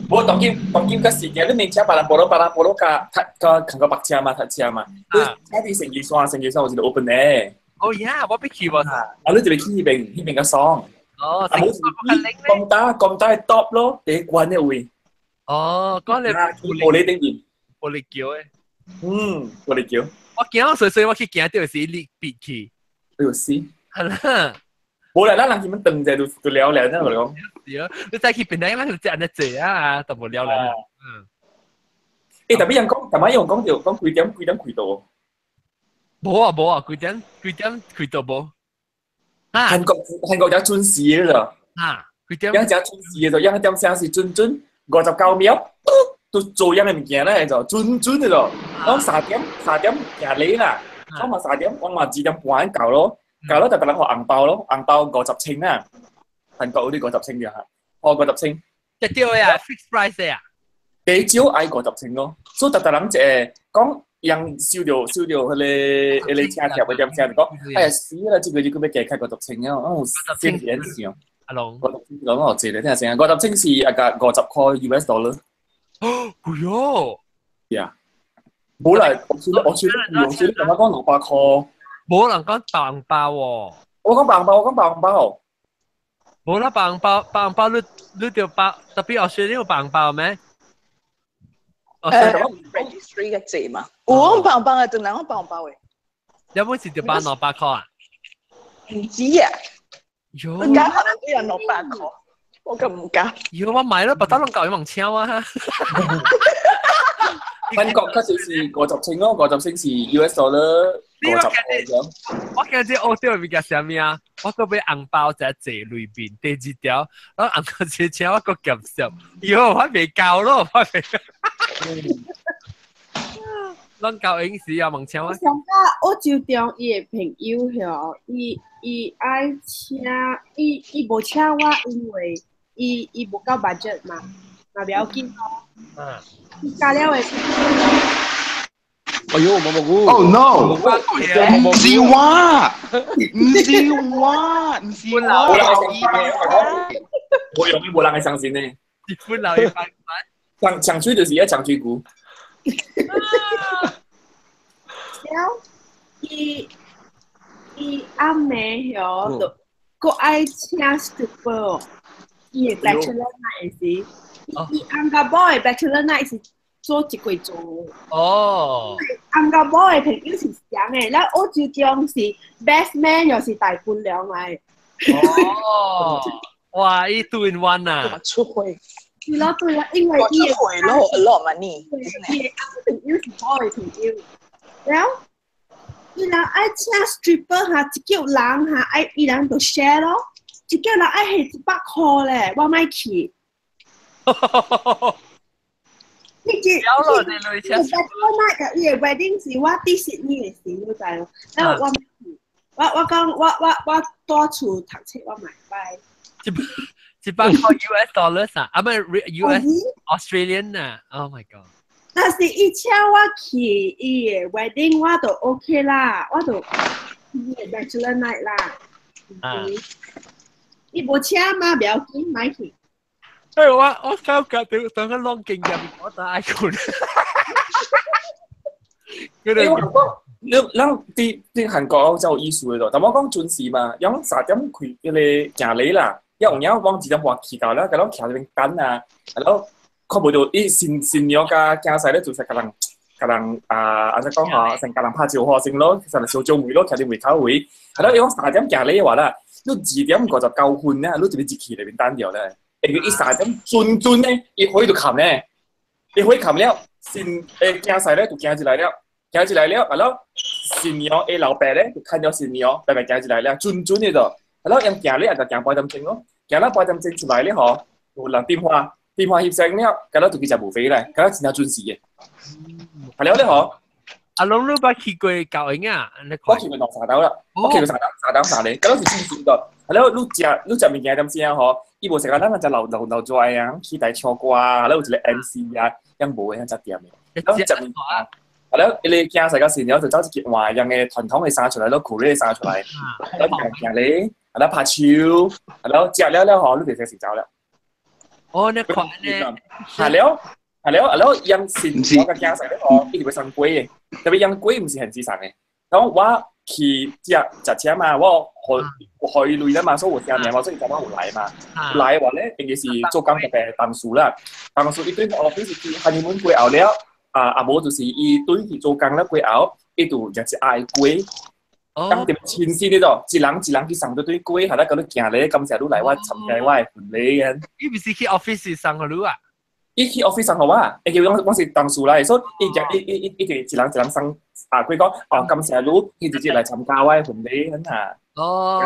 我當今當今個時間，你明請巴人菠蘿，巴人菠蘿加加近個白車嘛，頭車嘛。你請啲成吉山，成吉山有一個 open air。哦呀，我必去喎。啊，你就去彼邊，彼邊較爽。哦，啊，冇咁大咁大 top 咯，第一關的位。哦，講你玻璃頂面，玻璃橋的。嗯，玻璃橋。我行隨隨我去行到時你別去。哎呦死！係啦。無啦，咱人去們轉者就就了了，咱我講。是啊，你再去邊頂，咱就只按呢坐啊，就無了了。嗯。欸，特別人講，特別人講著講幾點幾點開到？無啊無啊，幾點幾點開到無？韓國韓國有準時的咯，啊，幾點？樣只準時的就樣點聲是準準59秒，都做樣的物件咧就準準的咯。講三點三點行禮啦，講嘛三點，我嘛2點半到咯，到咯就特登學紅包咯，紅包50千啊，韓國嗰啲50千嘅嚇，哦50千。一對啊，fixed price 啊。第少愛50千咯，所以特特人一個講。人收到收到彼個彼個車貼嘅點聲就講，哎呀死啦！這個月閣欲加開50千啊！哦，先是想。阿龍， 50千講我借你聽下先啊，50千是啊個50塊 US dollar。哦，貴哦。呀，無啦，我算我算我算，同我講200塊。無人講白紅包喎。我講白紅包，我講白紅包。無啦，白紅包，白紅包你你著包，特別我說你有白紅包咩？ registry 嘅字嘛，有我紅包嘅，仲兩個白紅包嘅。有本是就包200塊啊？唔知啊，喲，加可能都有200塊，我咁唔加。喲，我買咯，白刀攏夠用車啊！韓國確實是50千咯，50千是 US dollar 50塊咁。我今日學到物件啥物啊？我閣買紅包在坐裏邊，第二條，我紅包這車我閣減少，喲，我未夠咯，我未。攏夠影時啊，問請我。上個澳洲中伊的朋友吼，伊伊愛請，伊伊無請我，因為伊伊無夠 budget 嘛，嘛不要緊咯。嗯。伊加了的，哎呦，毛毛菇！Oh no！唔是我，唔是我，唔是我。我用無人會相信呢。本流要翻長長嘴就是一長嘴菇。了，伊伊暗暝曉就閣愛請 stripper，伊的 bachelor night 時，伊翁甲某的 bachelor night 是做一季做。哦。翁甲某的朋友是相的，咱澳洲中是 best man 又是大伴娘來。哦。哇！伊 two in one 啊。出會。是咯，對啦，因為伊出會咯，a lot of money。伊的朋友是某的朋友，了。伊人愛請 stripper 哈，一叫人哈，愛伊人就 share 咯，一叫人愛還100箍咧，我莫去。你這，了你女請。我那個伊個 wedding 是我佇悉尼的時，你知無？然後我我我講我我我蹛厝讀冊，我莫拜。 100塊 US dollars 啊，啊唔係 US Australian 啊，Oh my god！但是伊請我去伊的 wedding，我就 OK 啦，我就伊的 bachelor night 啦。啊！伊無請嘛，不要緊，莫去。哎，我我感覺到當個浪勁入面，我就愛困。佢哋講，你咱佇佇韓國就有意思的咯。但我講準時嘛，用3點開迄個行禮啦，一有影往2點半去到啦，佮攏徛佇邊等啊，然後。看無到伊新新娘佮囝婿咧，就是共人共人啊，按怎講吼，先共人拍招呼先咯，先來相招門咯，徛佇門口位。啊，了伊講三點行禮話啦，你2點59咧，你就欲入去內面等著咧。因為伊三點準準咧，伊火就冚咧，伊火冚了，新誒囝婿咧就行入來了，行入來了，啊了新娘的老爸咧就看著新娘，白白行入來了，準準的就，啊了𪜶行禮也就行半點鐘咯，行了半點鐘出來咧吼，有人電話。電話翕相了，佮了就去食 buffet 咧，佮了真正準時的。係了咧嗬，阿龍你捌去過教營啊？我去過兩三兜啦，我去過三兜三兜三个，佮了是準時的。係了，你食你食物件點聲嗬？伊無成個咱人食留留留做啊，起台唱歌啊，了有一個 MC 啊，樣無的樣食點的。了食物件，係了，伊個囝婿佮新娘就走一件換樣的傳統的衫出來，了褲的衫出來，了行行咧，了拍手，了食了了嗬，你就食走了。哦，你看咧，係了，係了，係了，養新我個囝婿咧吼，一直會送粿的，特別養粿毋是現時送的。然後我去食食車嘛，我予伊鐳啦嘛，所以有聽名嘛，所以伊知我有來嘛。來話咧，應該是做工特別同事啦，同事伊對我平時去honeymoon過後了，啊啊無就是伊對去做工了過後，伊就食一盒粿。當點親身呢度，一人一人去送對對粿，係啦，佮你行咧，感謝你來我參加我的婚禮啊！伊毋是去 office 送予你啊？伊去 office 送予我，因為我是同事來，所以伊伊伊伊伊就一人一人送啊，佢講哦，感謝你，伊直接來參加我的婚禮咁啊！哦，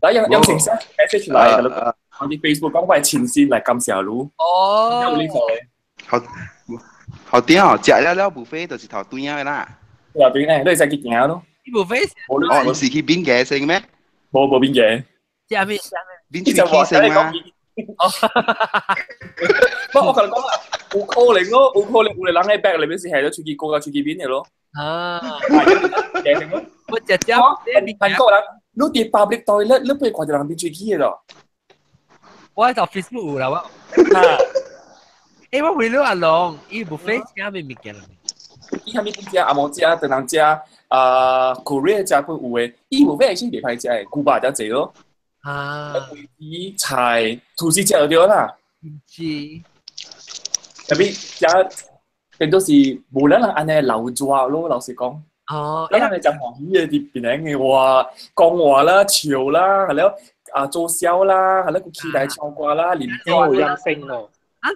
來用用成聲 message 來，我佇 Facebook 講我的親身來感謝你。哦，有呢個。好，好點哦，食了了 buffet 就是頭對的啦。頭對呢，你會使去行咯。 buffet 哦，唔是去邊嘅先咩？無無邊嘅。食咩？邊喙齒先嗎？不，我同你講啦，有可能咯，有可能有個人喺 back 裏邊是係咗喙齒過甲喙齒邊嘅咯。啊，係咯。我食食，韓國人，你佇 public toilet，你不會看到人邊喙齒嘅咯。我喺 Facebook 有啦，我。欸，我為了阿龍，伊 buffet 食咩物件啦？伊啥物本食，阿無食，唐人食，啊，Korea 食本有的，伊無咩是袂歹食的，牛肉較濟咯。啊，魚菜、吐司食就對啦。是。特別食變做是無咱人按呢流熱咯，老實講。哦。咱人會誠歡喜的佇檳城的話，講話啦、笑啦，係了啊做痟啦，係了閣起來唱歌啦，啉酒。冇人性咯。啊，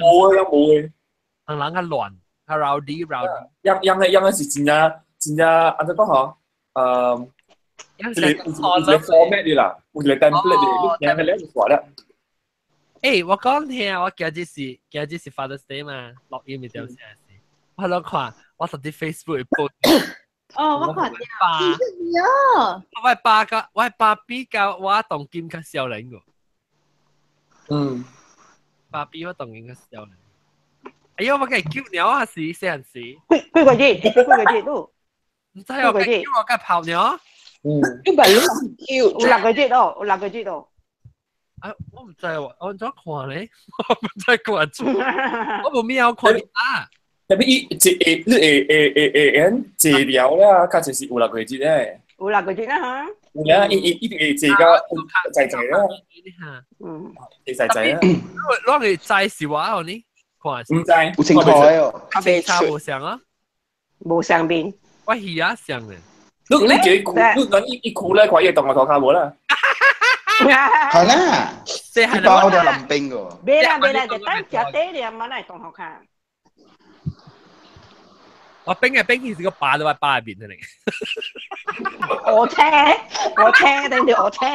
無啊，無的。人人較亂。較 rowdy rowdy，樣樣的樣的是真正真正按怎講吼？一個有一個 format 的啦，有一個 template 的，你聽個了就煞了。欸，我講聽，我今日是今日是 Father's Day 嘛，錄音咪點寫是。我攏看，我實佇 Facebook post。哦，我看到。我爸甲我爸比較我當今較少年個。嗯。爸比我當今較少年。哎呀，我計叫鳥啊，是細陣時。幾幾個月？幾個月都？唔知我計叫我計泡鳥。嗯。你咪你叫。有6個月咯，有六個月咯。啊，我唔知喎，我怎看咧？我唔知看住，我無咩好看啊。特別伊一會你會會會會會治療啦，較濟是有六個月咧。有六個月啦嚇。有啦，伊伊一定會治到濟濟啦。嗯。濟濟濟啦。攞嚟知是我哦呢？看唔知。有清楚哦。清楚無相啊？無相面。我耳仔相咧。你你叫伊哭，你等伊伊哭咧，看伊動我頭殼無啦。係啦，一包就淋冰個。袂啦袂啦，就等食底了，嘛來同學看。我冰嘅冰其實個把都喺把入邊嚟。我車，我車，等住我車。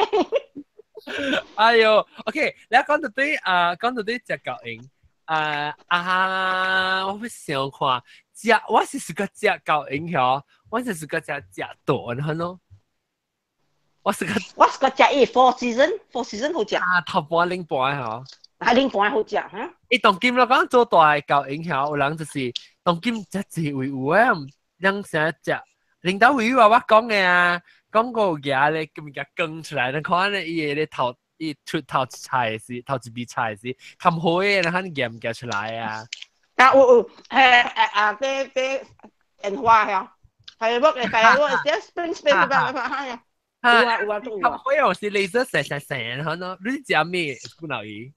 哎呦，OK，你講到對啊，講到對隻狗型，啊啊，我會想看，食我是是個食狗型曉，我是是個食食大的咯。我是個我是個食伊 four season，four season 好食。啊，頭半領半嗬。啊，領半好食哈。伊當今咯講做大嘅狗型曉，有人就是當今食濟位有誒，人成日食。領導位話我講嘅啊，講過有牙咧，咁物件光出來，你看咧伊個咧頭，伊出頭菜時，頭一筆菜時，較好嘅，然後你夾唔夾出來啊？啊有有，誒誒啊，啲啲煙花係，係我嘅係我啲 spring spring 咁樣係啊。有啊有啊都有啊。較好又是鐳射射射射，可能你食咩？不留意。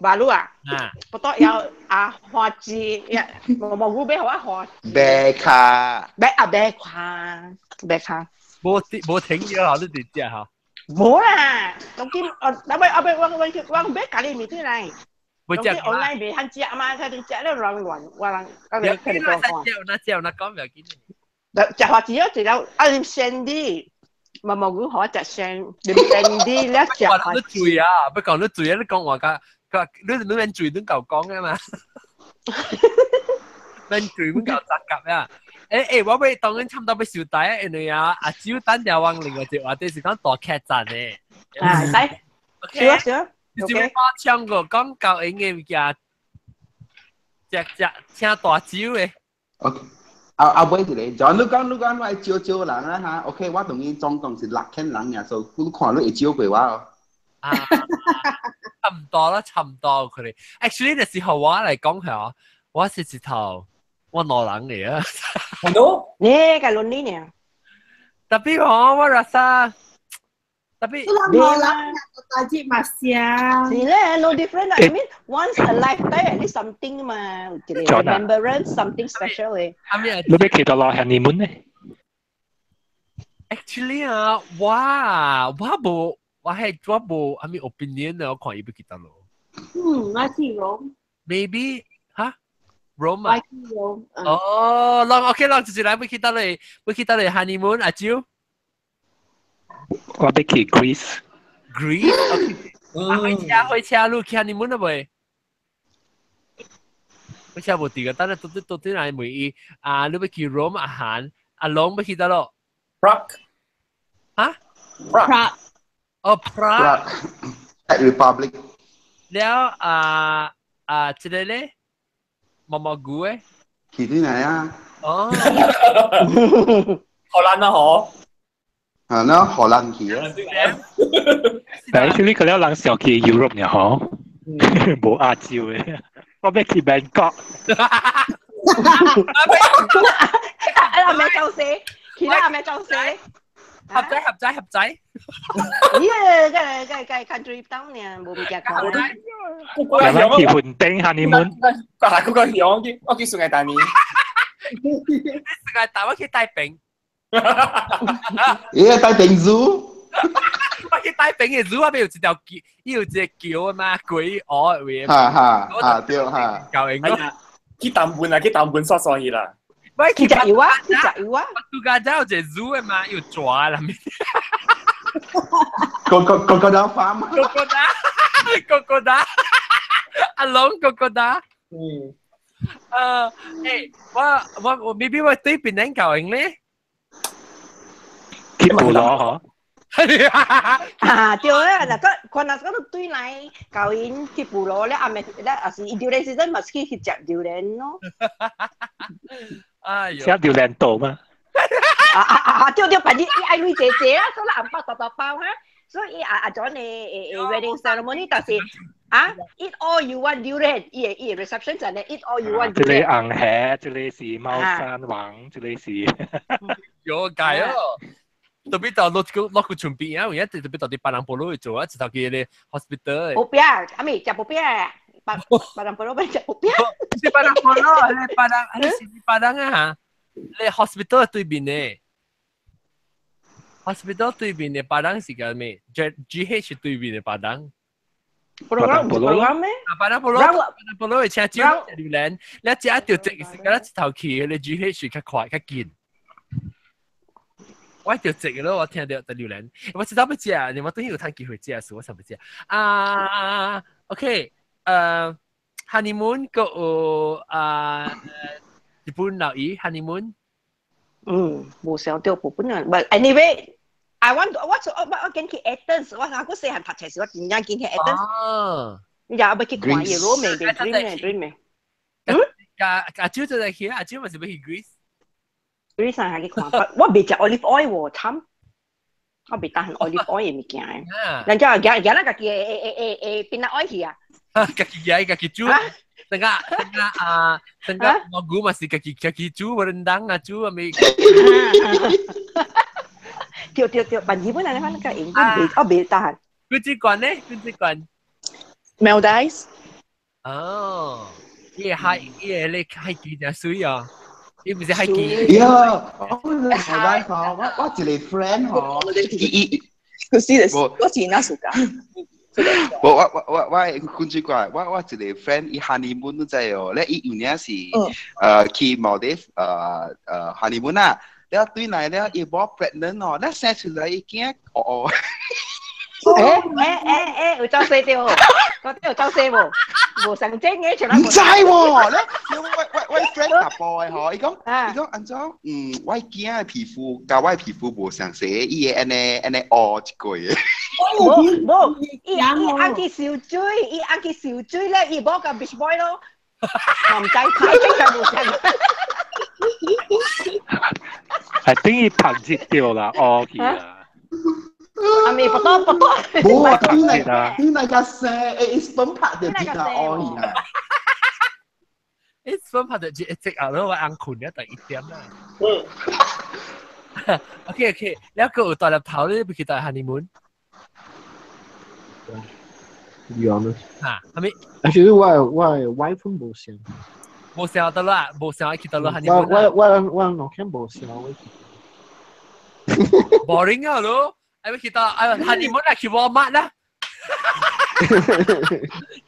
馬路啊，啊，不多有啊花枝，毛毛菇俾我花。白卡。白啊白卡，白卡。無無停咗嗬，你直接嗬。無啦，當今啊，後尾後尾我我我買咖喱麵轉來。會食 online 袂通食嘛，佢哋食了亂亂，我人我人佢哋講講。食那食那講唔要緊。食花枝哦，一了啊，啉鮮啲，毛毛菇好食鮮，啉鮮啲了食花你醉啊！不講你醉啊！你講話㗎，佢你你免醉，你夠講嘅嘛？免醉，你夠雜夾呀！誒誒，我欲當然差唔多欲收台啊，因為啊，阿蕉等下往另外一個話題是講大客棧的。啊，使，少啊少啊。你是欲唱個講夠用嘅物件，食食請大酒的。 OK。後後尾一個，就你講你講我會招招人啊嚇，OK，我同伊總共是六千人爾，所以你看你會招過我哦。啊，差唔多啦，差唔多佢哋。Actually，那時候我嚟講係我是一頭我挪人嚟啊。係你個倫理呢？特別我我rasa 特別你挪人大節嘛是是咧，no different 啦。I mean once a lifetime at least something 嘛，一個 remembrance something special 嘅。你欲去佗落 honeymoon 咧？Actually 啊，我我無我係我無啥物 opinion 啊，我看伊欲去佗落。嗯，我去 Rome。 Maybe 哈？Rome 啊？我去 Rome。哦，啷 OK，啷就是來欲去佗落，欲去佗落 honeymoon 阿蕉。我欲去 Greece。 Greece？啊，火車火車，你去 honeymoon 了未？火車無佇個，等下到底到底來問伊啊，你欲去 Rome 阿韓，阿龍欲去佗落？Prague。哈？Prague。哦，Prague。 Czech Republic。了啊啊，這個咧，毛毛菇誒？去對來啊？哦。荷蘭啊，嗬。啊，那荷蘭去啊。但係你個了人想去 Europe 呢，嗬？無亞洲嘅，我欲去 Bangkok。啊，阿咩走死，其他阿咩走死。合仔合仔合仔。咦，個個個 country town 呢，無物件看。有人去雲頂 honeymoon。啊，嗰個響去，我去上海大年。上海大，我去帶餅。咦，帶餅煮？我去帶餅嘅煮，我邊有一條橋，伊有一個橋啊嘛，鬼鵝位。哈哈，哈對哈。夠用咯。去淡半啊，去淡半刷刷去啦。喂，去食油啊，去食油啊。度假仔有一個煮嘅嘛，有蛇啦。個個個個都翻。個個打，個個打，阿龍個個打。嗯。誒，我我我 maybe 我對邊人夠用咧。去布羅嗬。啊，對啊，嗱個看若講對來舊𪜶去部落咧，阿咪咧，也是榴蓮時陣嘛是去食榴蓮咯。哎呦，食榴蓮豆嘛？啊啊啊！對對，反正伊愛鐳濟濟啦，所以紅包大大包哈，所以啊啊，陣的誒 wedding ceremony 就是啊，eat all you want 榴蓮，伊個 reception 就係 eat all you want 這個紅蝦，這個是貓山王，這個是有解哦。特別到落個落個準備啊，有一特別到啲巴朗波羅去做啊，一頭去咧 hospital。無邊，阿咪食無邊，巴巴朗波羅欲食無邊。是巴朗波羅，你巴朗，你是巴朗啊？你 hospital 對面呢？hospital 對面的巴朗是個咩？GH 對面的巴朗。巴朗波羅咩？啊，巴朗波羅，巴朗波羅請酒榴蓮，你食到這是個一頭去，你 GH 較快較近。我就這個咯，我聽到就榴蓮，我知道欲食，你我等於有趁機會食，所以我想欲食。啊，OK，honeymoon 個有啊，日本老姨 honeymoon。嗯，無想到日本人，but anyway。I want 我我我緊去 Athens，我阿個細漢讀冊時，我真正緊去 Athens。哦。你也欲去看伊羅美嘅 dream 咩 dream 咩？嗯？阿阿蕉就係去，阿蕉咪是欲去 Greece。 Greece 係去看，我未食 olive oil 喎，慘。我未當 olive oil 嘅物件。人家行行咱家己的會變哪愛去啊？家己家家己煮。Tengah tengah ah tengah mogu masih kaki kaki煮rendang 啊煮啊未。對對對，但日本人反正較用，未我未當。邊隻關呢？邊隻關？Maldives。哦，伊個海，伊個咧海基真水啊！伊毋是海基。呀，我 Maldives 吼，我一個 friend 吼，伊伊，佢是我是那暑假。我我我我我講句話，我我一個 friend 伊 honeymoon 都知哦，咧伊有領是去 Maldives honeymoon 啊。了對來了，伊某 pregnant 哦，咧生出來伊驚哦哦。欸，有走勢對無？嗰啲有走勢無？無上正嘅，全唔知喎，咧我我我 friend 答波的吼，伊講伊講按怎，我囝的皮膚佮我皮膚無相似，伊會按呢按呢烏一個月。無無，伊伊按去泅水，伊按去泅水咧，伊某佮 beach boy 咯，我毋知，太正就無相。係等於拍熱掉啦，烏去啦。阿咪不多不多。無啊，你那你那個生，欸，分拍就知道烏去啊。欸，分拍就一隻啊，我按困了第一點啦。嗯。OK OK，你個有大粒頭你欲去佗 honeymoon？ To be honest。嚇，係咪？Actually，我 wife 無想。無想得啦，無想去得啦 honeymoon。我我我兩天無想我。 Boring 啊咯！哎，去到哎，honeymoon 啦，去 Walmart 啦。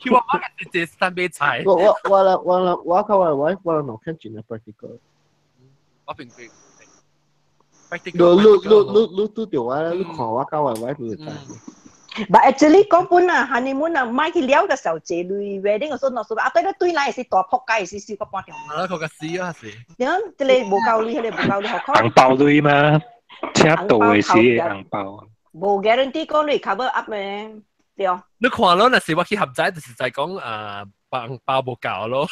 去 Walmart 直接三杯菜。我我我啦我啦我佮我 wife 我兩天真係 practical。我平平。你你你你你拄著我，你看我佮我 wife 你就知。 But actually 講本啊，honeymoon 啊，買去了嘅時候，這類 wedding 嘅時候，若說啊，對對來是大仆街，是燒個半條。啊，佢個死啊是。點？這個無夠鐳，彼個無夠鐳，何紅包鐳嗎？請到的是紅包。無 guarantee 講你 cover up 咩？對。你看咯，若是我去合仔，就是在講啊，紅包無夠咯。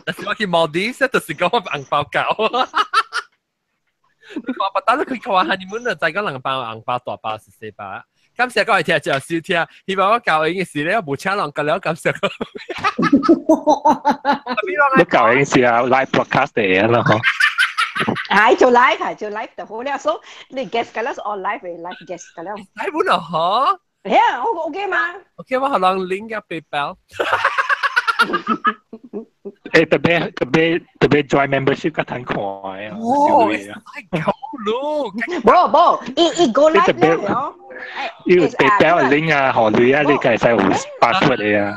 若是我去 Maldives，就是講我紅包夠。你看，不單你去看 honeymoon 就在講兩包紅包大包是四包。感謝各位聽眾收聽，希望我教應時咧，無請人個了，感謝。你教應時啊，live broadcast 嚟咯，嗬。係做 live 係做 live 就好了，所以你 guest 個了是 on live 嘅 live guest 個了。 live 本啊，嗬？係啊，我 OK 嘛？OK，我可能 link 個 PayPal。欸，特別特別特別 join membership 較趁看啊！哦，太夠咯！無無，伊伊 go live 了。要 PayPal link 啊，何類啊，你計使有 password 嘅啊。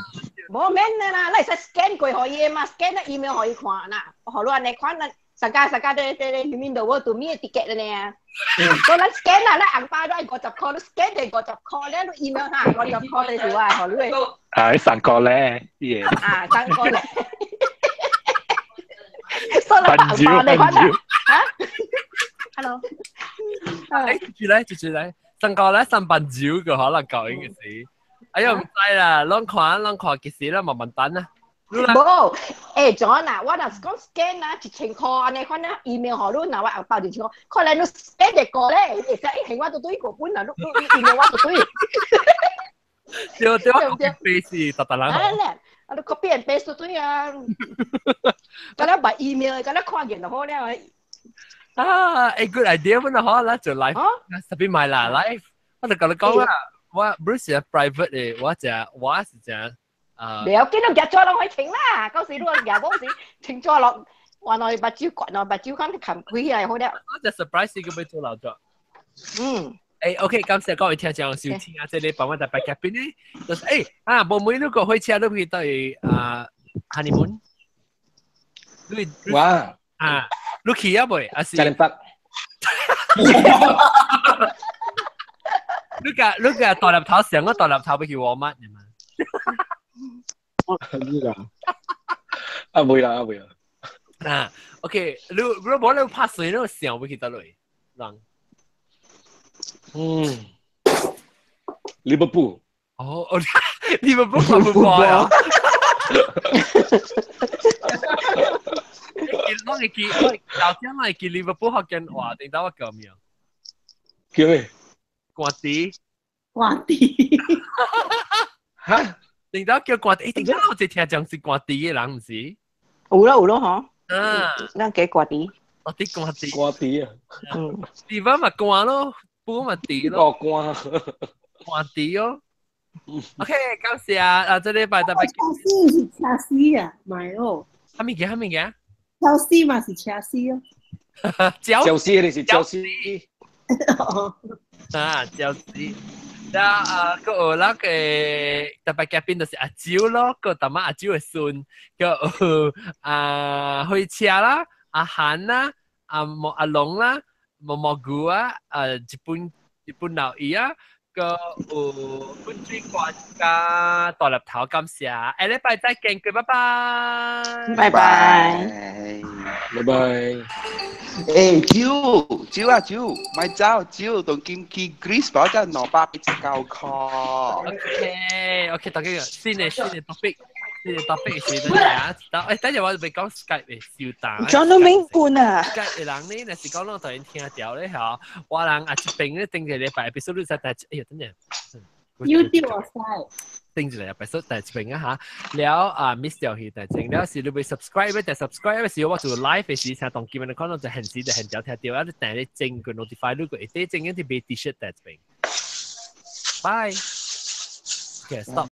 無免啦，你使 scan 過可以嘛？scan email 可以看啦，予你按呢看啦，大家大家對對對，面度我對面 ticket 呢啊。所以咱 scan 啦，咱紅包都愛50塊，你 scan 就50塊咧，你 email 下50塊就是話，予你。啊，你上個咧，啲嘢。啊，上個咧。所以咱紅包你看啦，嚇？ ，hello。誒，住來，住來，上個咧三班酒個可能舊應嘅事。哎呀，唔知啦，攏看攏看，其實啦，慢慢等啦。無，欸，John 啊，我若是講 scan 啊，1000箍按呢款啊，email 予你，若我紅包1000箍，可能你 scan 會過咧，會使一還我都對個本啊，你 email 我都對。對對，我 copy paste 特特人。啊咧，啊你 copy and paste 都對啊。敢若擺 email，敢若看見就好了。啊，欸，good idea 本來好啦，做 live，特別買啦 live，我就同你講啦，我 Bruce 係 private 嘅，我就我是只。啊！不要緊，你夾咗落去清啦。到時你夾嗰時清咗落，原來目睭刮，目睭看冚開起來好了。我就 surprise 佢俾做漏咗。嗯。誒，OK，感謝各位聽眾收聽啊！這裡幫我特別嘉賓呢，就是誒啊，無每你個火車你去到啊 honeymoon，你哇啊，你去啊未？啊是。嘉聯北。你個大粒頭上個大粒頭要去我乜？嘛？可以啦。啊，袂啦，啊袂啦。啊，OK，你如果你拍水，你想要去佗落？人。嗯。利物浦。哦，哦，利物浦看 football 啊？我會記，我頭先我會記利物浦福建話，頂到我叫咩？叫咩？瓜地。瓜地。哈？頂到叫瓜地，頂到我只聽講是瓜地的人，毋是？有咯有咯嗬。啊，咱叫瓜地。我啲瓜地。瓜地啊。嗯。地方嘛瓜咯，波嘛地咯。哦，瓜。瓜地哦。OK，感謝啊！這禮拜特別。車死是車死啊，咪哦。啥物件？啥物件？車死嘛是車死哦。焦死你是焦死。啊，焦死。啊啊，個有那個特別嘉賓就是阿蕉咯，個大媽阿蕉的孫，個啊火車啦，阿韓啦，阿莫阿龍啦，毛毛菇啊，啊日本老姨啊，個有本水關加大粒頭感謝，下禮拜再見，拜拜，拜拜，拜拜。欸，蕉蕉啊蕉，咪走蕉，同金去 Greece 保真289箍。 OK OK，大家新的 topic，新的 topic 是等下，等誒，等陣我咪講 Skype 嘅小打。講到明冠啊！Skype 嘅人呢，若是講攏突然聽到咧嚇，我人啊這邊咧頂一個禮拜，必須你再帶，哎呀，等陣。 YouTube 我 Skype。頂一個禮拜，所以帶這邊啊嚇，了啊 miss 掉去，但係了是你會 subscribe，但 subscribe 時我做 live 嘅時，請當今日可能就限時就限條聽到，啊你訂你整個 notify 你個一啲整一啲俾 T-shirt 帶這邊。Bye。Okay, stop.